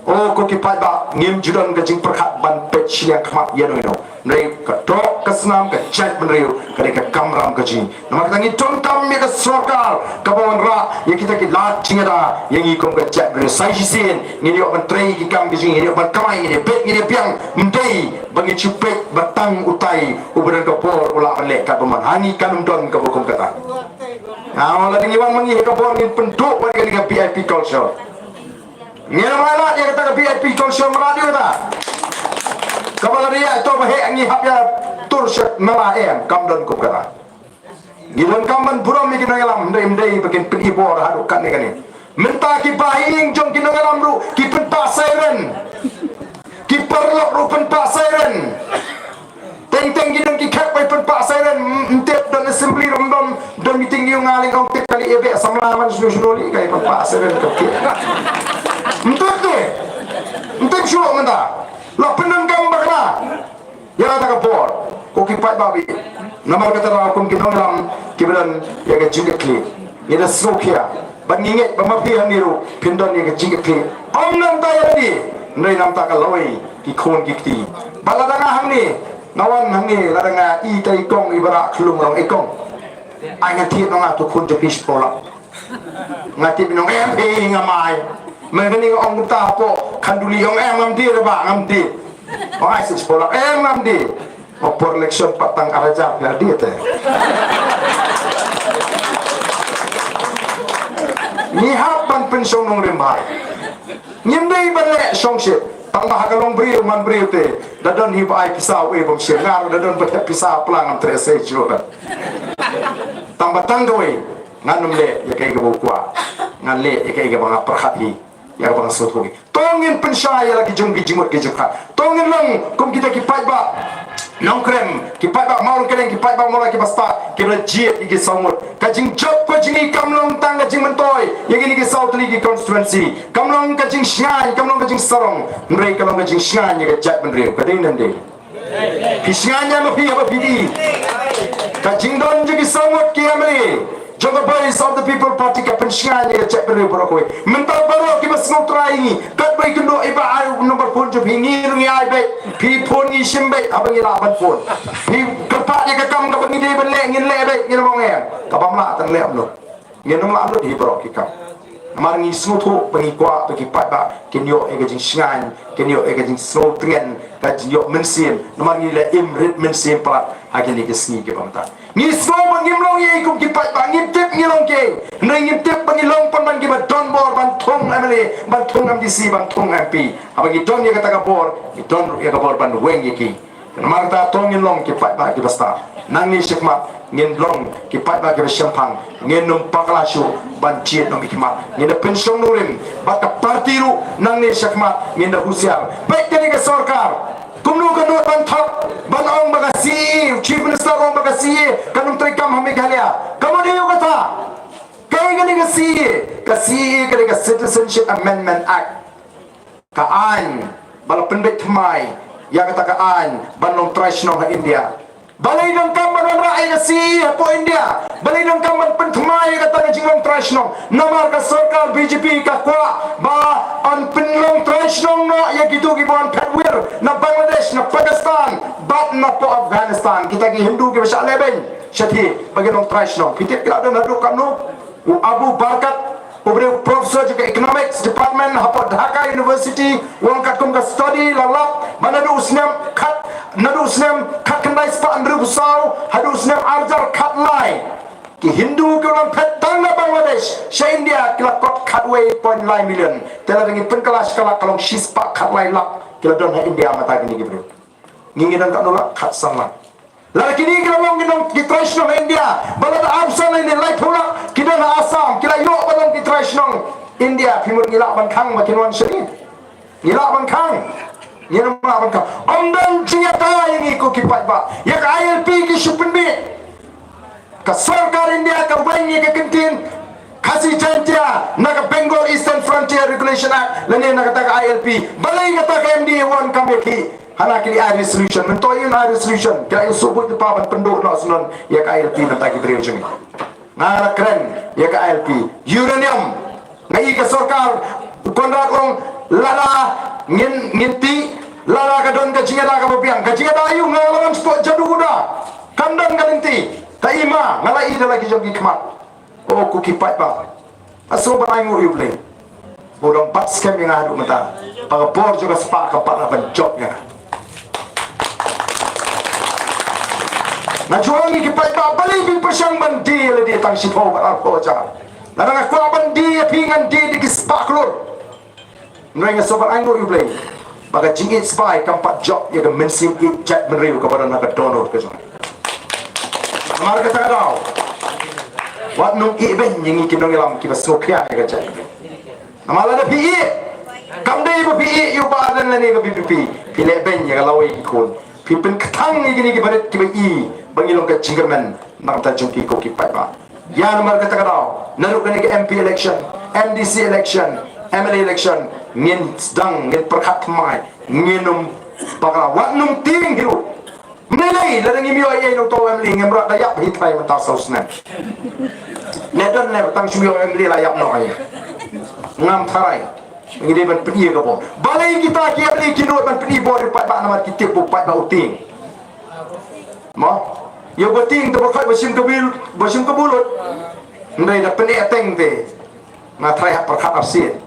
O ko ki paidbah, ngim ju don ka jingpyrkhat ban peit shiliang khmat ïa no ïa no. Hynrei ka tok ka snam ka jaitbynriew ka dei ka kamram ka jong ngi. Namar kata ngi donkam ïa ka sorkar kaba wanrah ïa kita ki lad jingïada ïa ngi kum ka jaitbynriew. Sa shisien ngin ïoh ban trei ki kam ka jong ngi, ngin ïoh ban kamai, ngin ïoh beit, ngin ïoh biang. Ym dei ba ngin shu peit ba tang utai uba don ka bor u lah ban leh katba mon. Ha ngi kan ym don kaba kum kata. Nga ong lada ngi wan ma ngi ha ka bor ngin pynduh wat ïa kane ka V I P culture. Ngi la mala ïa kata ka V I P culture, mala ïa kata. Kaba la ïa to ba heh ngi hap ïa tur shet mala, em, kam don kum kata. Ngi donkam ban burom ïa ki nongïalam, ym dei, ym dei ba kin pyni bor haduh katne katne. Mynta ki bahaïing jong ki nongïalam ruh ki pynpah siren. Ki paralok ruh pynpah siren. Teng teng ki don ki khep ba pynpah siren, ym tip don assembly ruh ym don, don meeting ïa nga leng ong tip kali ïa beh samla man shu shu li ka pynpah siren ka ki. Ym tip te. Ym tip shuh mynta. La pyndonkam bakla. Ïa kata ka bor ko ki paidbah. Namar kata ruh kum ki nongïalam kiba don ïa ka jingkitkhlieh, ngi da sngewkhia. Bad ngi ngeit ba ma phi hangne ruh phin don ïa ka jingkitkhlieh. Ym namta ïa lade, hynrei namta ka lawei ki khun ki kti. Bad lada nga hangne, nga wan hangne, lada nga i ta i kong iba rah khlung, nga ong, "I kong, ai ngan thied noh nga, to khun jong phi shiphew lak." Nga tip i nong em phi nga mai. Mynta nga ong kumta hapoh Khanduli, ong em ngam die re bah, ngam die. Ong ai shu shiphew lak, em ngam die. Ong por election pat tang ar hajar phi la die te. Ngi hap ban pynshong nongrim bha. Ngim dei ban leh shongshit. Tang ba ha ka longbriew manbriew te da don hi ba ai pisa, uei bym shim, nga ruh da don ba ai pisa, pla ngam treh sei shuh. Tang ba tang kawei, ngan ym leh ïa kaei kaba u kwah, ngan leh ïa kaei kaba nga pyrkhat hi, ïa kaba nga sngewthuh hi. To ngin pynshai ïa la ki jong ki jingmut ki jingpyrkhat. To ngin long kum kita ki paidbah Nongkrem, ki paidbah Mawryngkneng, ki paidbah Mawlai, ki bastad kiba la jied ïa ki saw ngut. Ka jingjop ka jong ngi kam long tang ka jingmyntoi ïa kine ki saw tylli ki constituency. Kam long ka jingshngaiñ, kam long ka jingsarong, hynrei ka long ka jingshngaiñ ïa ka jaitbynriew. Ka dei ne ym dei? Phi shngaiñ ïa ma phi haba phi dih. Ka jingdon jong ki saw ngut ki M L A jong ka Voice of the People Party ka pynshngaiñ ïa ka jaitbynriew baroh kawei. Mynta baroh kiba sngewthuh ïa ngi, katba i kynduh i ba ai u number phone jong phi, ngi ruh ngi ai beit. Phi phone ngi shim beit haba ngi lah ban phone. Phi kyrpad ïa ka kam kaba ngi dei ban leh, ngin leh beit, ngin ym ong em. Kaba ym lah tang leh ym lut. Ngin ym lah lut hi baroh ki kam. Namar ngi sngewthuh ba ngi kwah ba ki paidbah kin ïoh ïa ka jingshngaiñ, kin ïoh ïa ka jingsngewtngen, ka jingïoh mynsiem. Namar ngi la im rit mynsiem palat ha kine ki sngi kiba mynta. Ngi sngew ba ngim long ei kum ki paidbah, ngi tip ngi long kiei. Hynrei ngim tip ba ngi long pynban kiba don bor ban thung M L A, ban thung M D C, ban thung M P. Haba ngi don ïa kata ka bor, ngi don ruh ïa ka bor ban weng ïa ki. Namar kata to ngin long ki paidbah kiba stad. Nangne shakhmat ngin long ki paidbah kiba shemphang. Ngin ym bakla shuh ban jied noh ki khmat. Ngin da pynshong nongrim bad ka party ruh nangne shakhmat ngin da husiar. Peit kane ka sorkar. Kumno ka nud ban thok, ban ong ba ka C A A, Chief Minister ong ba ka C A A kan ym treikam ha Meghalaya. Ka mut aïu kata? kane ka C A A? Ka C A A ka dei ka Citizenship Amendment Act. Ka aiñ ba la pynbeit thymmai ïa kata ka aiñ ban long trai shnong ha India. Balei donkam ban wanrah ïa ka C A A hapoh India? Balei donkam ban pynthymmai ïa kata ka jinglong trai shnong? Namar ka sorkar B J P ka kwah ba yn pynlong trai shnong noh ïa kito kiba wan phet wir na Bangladesh, na Pakistan bad na poh Afghanistan. Kita ki Hindu kiba shah lehbeiñ shathie ba ki long trai shnong. Phi tip ki la don haduh katno? U Abu Barkat, u briew professor jong ka Economics Department hapoh Dhaka University, u ong katkum ka study la lap ba naduh u snem khat, naduh u snem khatkhyndai spah hynriewphew saw haduh u snem arhajar khatlai, ki Hindu kiba wan phet tang na Bangladesh sha India ki la kot khatwei point lai million. Te lada ngi pynkylla shi kylla ka long shispah khatlai lak ki la don ha India mynta kine ki briew. Ngi ngi don katno lak? Khatsan lak. Lada kine ki la long ki nong, ki trai shnong ha India, ba lada arphew san lane laiphew lak ki don ha Assam, ki la ïoh ban long ki trai shnong India, phi mut ngi lah ban khang ba kin wan shane? Ngi lah ban khang? Ngim lah ban khang. Ym don jingïada ïa ngi ko ki paidbah. Ïa ka I L P ki shu pynbeit. Ka sorkar India ka weng ïa ka kyntien Khasi Jaintia na ka Bengal Eastern Frontier Regulation Act lane na kata ka I L P. Balei kata ka M D A wan kam ïa ki? Hana ki ai resolution, mynta ïa ai resolution, ki ai shu buit lypa ban pynduh noh snon ïa ka I L P na kata ki briew jong ngi. Nga la kren ïa ka I L P. Uranium, nga i ka sorkar, u Conrad u ong lada ngin, ngin tih, lada ka don ka jingïada kaba biang, ka jingïada aïu? Nga la wan sha Jaduguda, kam don ka lynti. Ta i ma, nga la i da la ki jong ki khmat. O ko ki paidbah, nga sngewbha ban ainguh ïa U Blei ba u dang bat skhem ïa nga haduh mynta. Ba ka bor jong ka spah ka pat lah ban jop ïa nga. Nga ju ong ïa ki paidbah, balei phi pyrshang ban die ïa lade tang shiphew bad arphew hajar? Lada nga kwah ban die ïa phi ngan die da ki spah klur. Hynrei nga sngewbha ban ainguh ïa U Blei ba ka jingïeit spah kam pat jop ïa ka mynsiem ïeit jaitbynriew kaba don ha ka dohnud ka jong. Namar kata ka daw, wat nym ïehbeiñ ïa ngi ki nongïalam kiba sngewkhia ïa ka jaitbynriew. Namar lada phi ïeh, kam dei ba phi ïeh ïa u Bah Ardent lane ka V P P, phi lehbeiñ ïa ka lawei ki khun. Phi pynkthang ïa kine ki barit kiba i ba ngi long ka jingkyrmen na ka bynta jong ki ko ki paidbah. Ïa namar kata ka daw, naduh kane ka M P election, M D C election, M L A election, ngin sdang, ngin pyrkhat thymmai, ngin ym bakla, wat nym tieng hi ruh. Mynne lei lada ngim ïoh ei ei na uto u M L A, ngim rah da ïap hi trai mynta saw snem. Ne don ne tang shu ïoh M L A la ïap noh ei. Ngam tharai. Ngi dei ban pyni ka bor. Balei kita ki ïa ki nud ban pyni bor ïa u paidbah namar ki tip ba u paidbah u tieng. Mo? Ïa ba tieng te ba khoi ba shim ka bul, ba shim ka bulut. Hynrei da pyni teng te. Nga tharai hap pyrkhat arsien.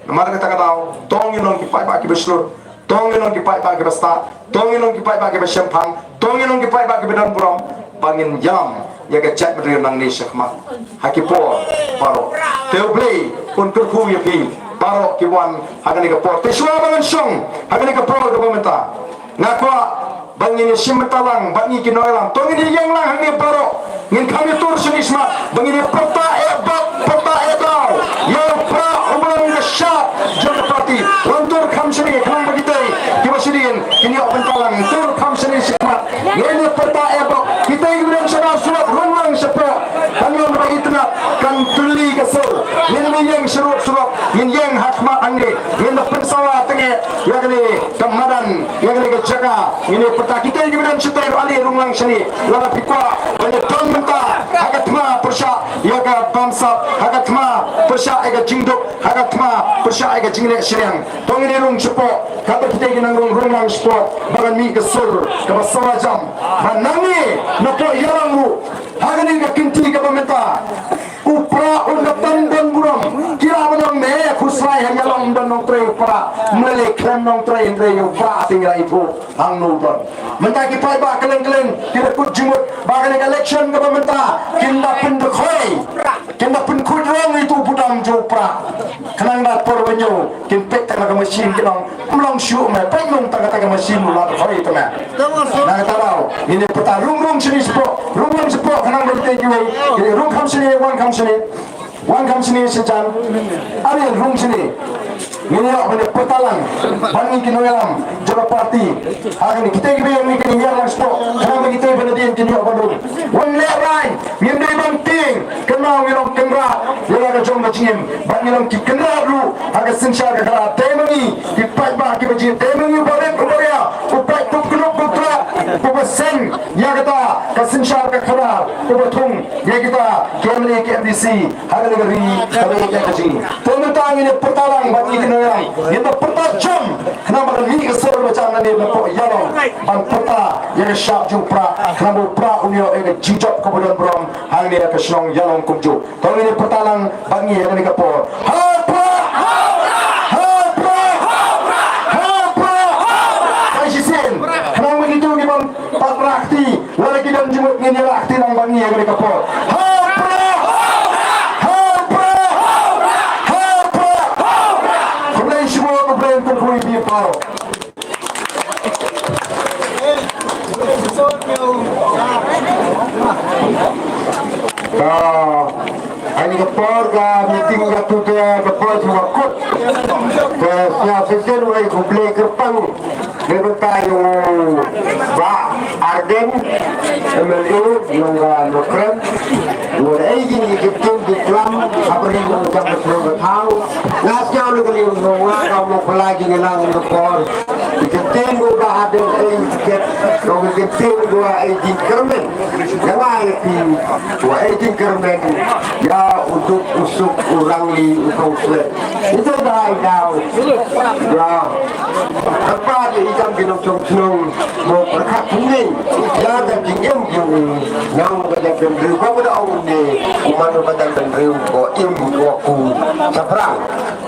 Namar kata ka daw, to ngin long ki paidbah kiba shlur. To ngin long ki paidbah kiba stad, to ngin long ki paidbah kiba shemphang, to ngin long ki paidbah kiba don burom, ba ngin ïalam ïa ka jaitbynriew nangne shakhmat ha ki por baroh. Te U Blei un kyrkhu ïa phi baroh ki wan ha kane ka por. Te shuwa ba ngan shong ha kane ka por kaba mynta, nga kwah ba ngin ïa shim bynta lang bad ngi ki nongïalam. To ngin ïa ïeng lang hangne baroh. Ngin kham ïa tur shane shakhmat ba ngin ïa pyrta eh bok, pyrta eh daw ïa u Prah uba long ka shad jong ka party. Wan tur kham shane khnang ba kitei kiba shadien kin ïoh bynta lang. Tur kham shane shakhmat. Ngin ïa pyrta eh bok. Kitei kiba don shabar surok rung lang shapoh. Kan long ba itynnad, kan tylli ka sur. Ngin ïa ïeng sharud surok, ngin ïeng ha khmat hangne. Ngin da pynsawa tang eh ïa kane ka madan, ïa kane ka jaka. Ngin ïa pyrta. Kitei kiba don shatei ruh ale rung lang shane. Lada phi kwah ban ïa don mynta ha ka thma pyrshah ïa ka bamsap, ha ka thma pyrshah ïa ka jingduk, ha ka thma pyrshah ïa ka jingleh shiliang. To ngin ïa rung shapoh, kata kitei ki nang rung, rung lang shapoh ba kan mih ka sur kaba sawa jam. Ba nangne na pdeng ïalang ruh ha kane ka kynti kaba mynta. U Prah un da tam don burom. Ki la ban ong ne khuslai ha ïalong ym don nongtrei u Prah. Ym lei lei khlem nongtrei hynrei u Prah te ngi la ithuh hangno u don. Mynta ki paidbah kylleng kylleng ki da kut jingmut ba kane ka election kaba mynta kin da pyndkhoi, kin da pynkhuid rong ïa utu u budam jong u Prah. Khnang da por ba ñiew kin peit tang ha ka machine kin ong, ym long shuh me, peit nang tang kata ka machine u la dkhoi te me. Na kata daw ngin ïa pyrta, rung rung shane shapoh, rung rung shapoh khnang ba kitei kiwei kin ïa rung kham shane, wan kham shane. Wan kham shane shajan. Are rung shane. Ngin ïa ban ïa pyrta lang ban ngi ki nongïalam jong ka party. Ha kane kitei kiba ïeng ngi kin ïa lang shapoh khnang ba kitei ba nadien kin ïoh ban rung. Wan lehrain, ngim dei ban tieng. Kynmaw ngi long kynrad, Bad ngi long ki kynrad ruh ha ka synshar ka khadar. Dei ma ngi ki paidbah kiba jied, dei ma ngi u barit u baria, u paid, u kyndup u khlad, uba seng ïa kata ka synshar ka khadar, uba thung ïa kita ki M L A ki M D C ha kane ka ri kaba ïeit ïa ka jong ngi. Te mynta ngin ïa pyrta lang bad ngi ki nongïalam, ngin ïa pyrta jam khnang ba kan mih ka sur ba jan lane napoh Ïalong ban pyrta ïa ka shap jong u Prah, khnang ba u Prah un ïoh ïa ka jingjop kaba don burom hangne ha ka shnong Ïalong kumjuh. To ngin ïa pyrta lang bad ngi ha kane ka por. Ha u Prah! Ha u Prah! Ha u Prah! Ai shisien, khnang ba kito ki bym pat rah kti, lada ki don jingmut ngin ïa rah kti lang bad ngi ha kane ka por. Ha u Prah! Ha u Prah! Ha u Prah! Khublei shibun, khublei, khublei ïa phi baroh. Ka, ha kane ka por ka meeting ka tu ka, ka por shu kut. Ka shisien wei khublei kyrpang na ka bynta ïa u Bah Ardent, M L A jong ka Nongkrem. Wat ei jingïakyntiew jingklam ha ka ri jong ka shnong ka thaw. Nga sngew na ka liang jong nga ka mut phi la jingïalang na ka por. Ki kyntien ba ha dei ei ket, ki kyntien ba ei jingkyrmen. Nga ai phi, wa ei jingkyrmen ïa u duk u suk, u rangli, u kongsleh. Ito ba ai daw. Ya. Kyrpad ïa i kam ki nongshong shnong, mo pyrkhat pynïeng ïa ka jingim jong u. Nang ba dang bynriew, ko ba da ong ne, u mano ba dang bynriew ko im ko ku shaphrang.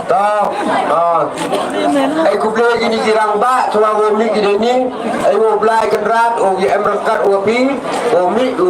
To, ah, ai khublei ïa kine ki rangbah, shuwa u mih ki dei ni, ai u Blai Kynrad, u ïa em ryngkat u phi, u mih u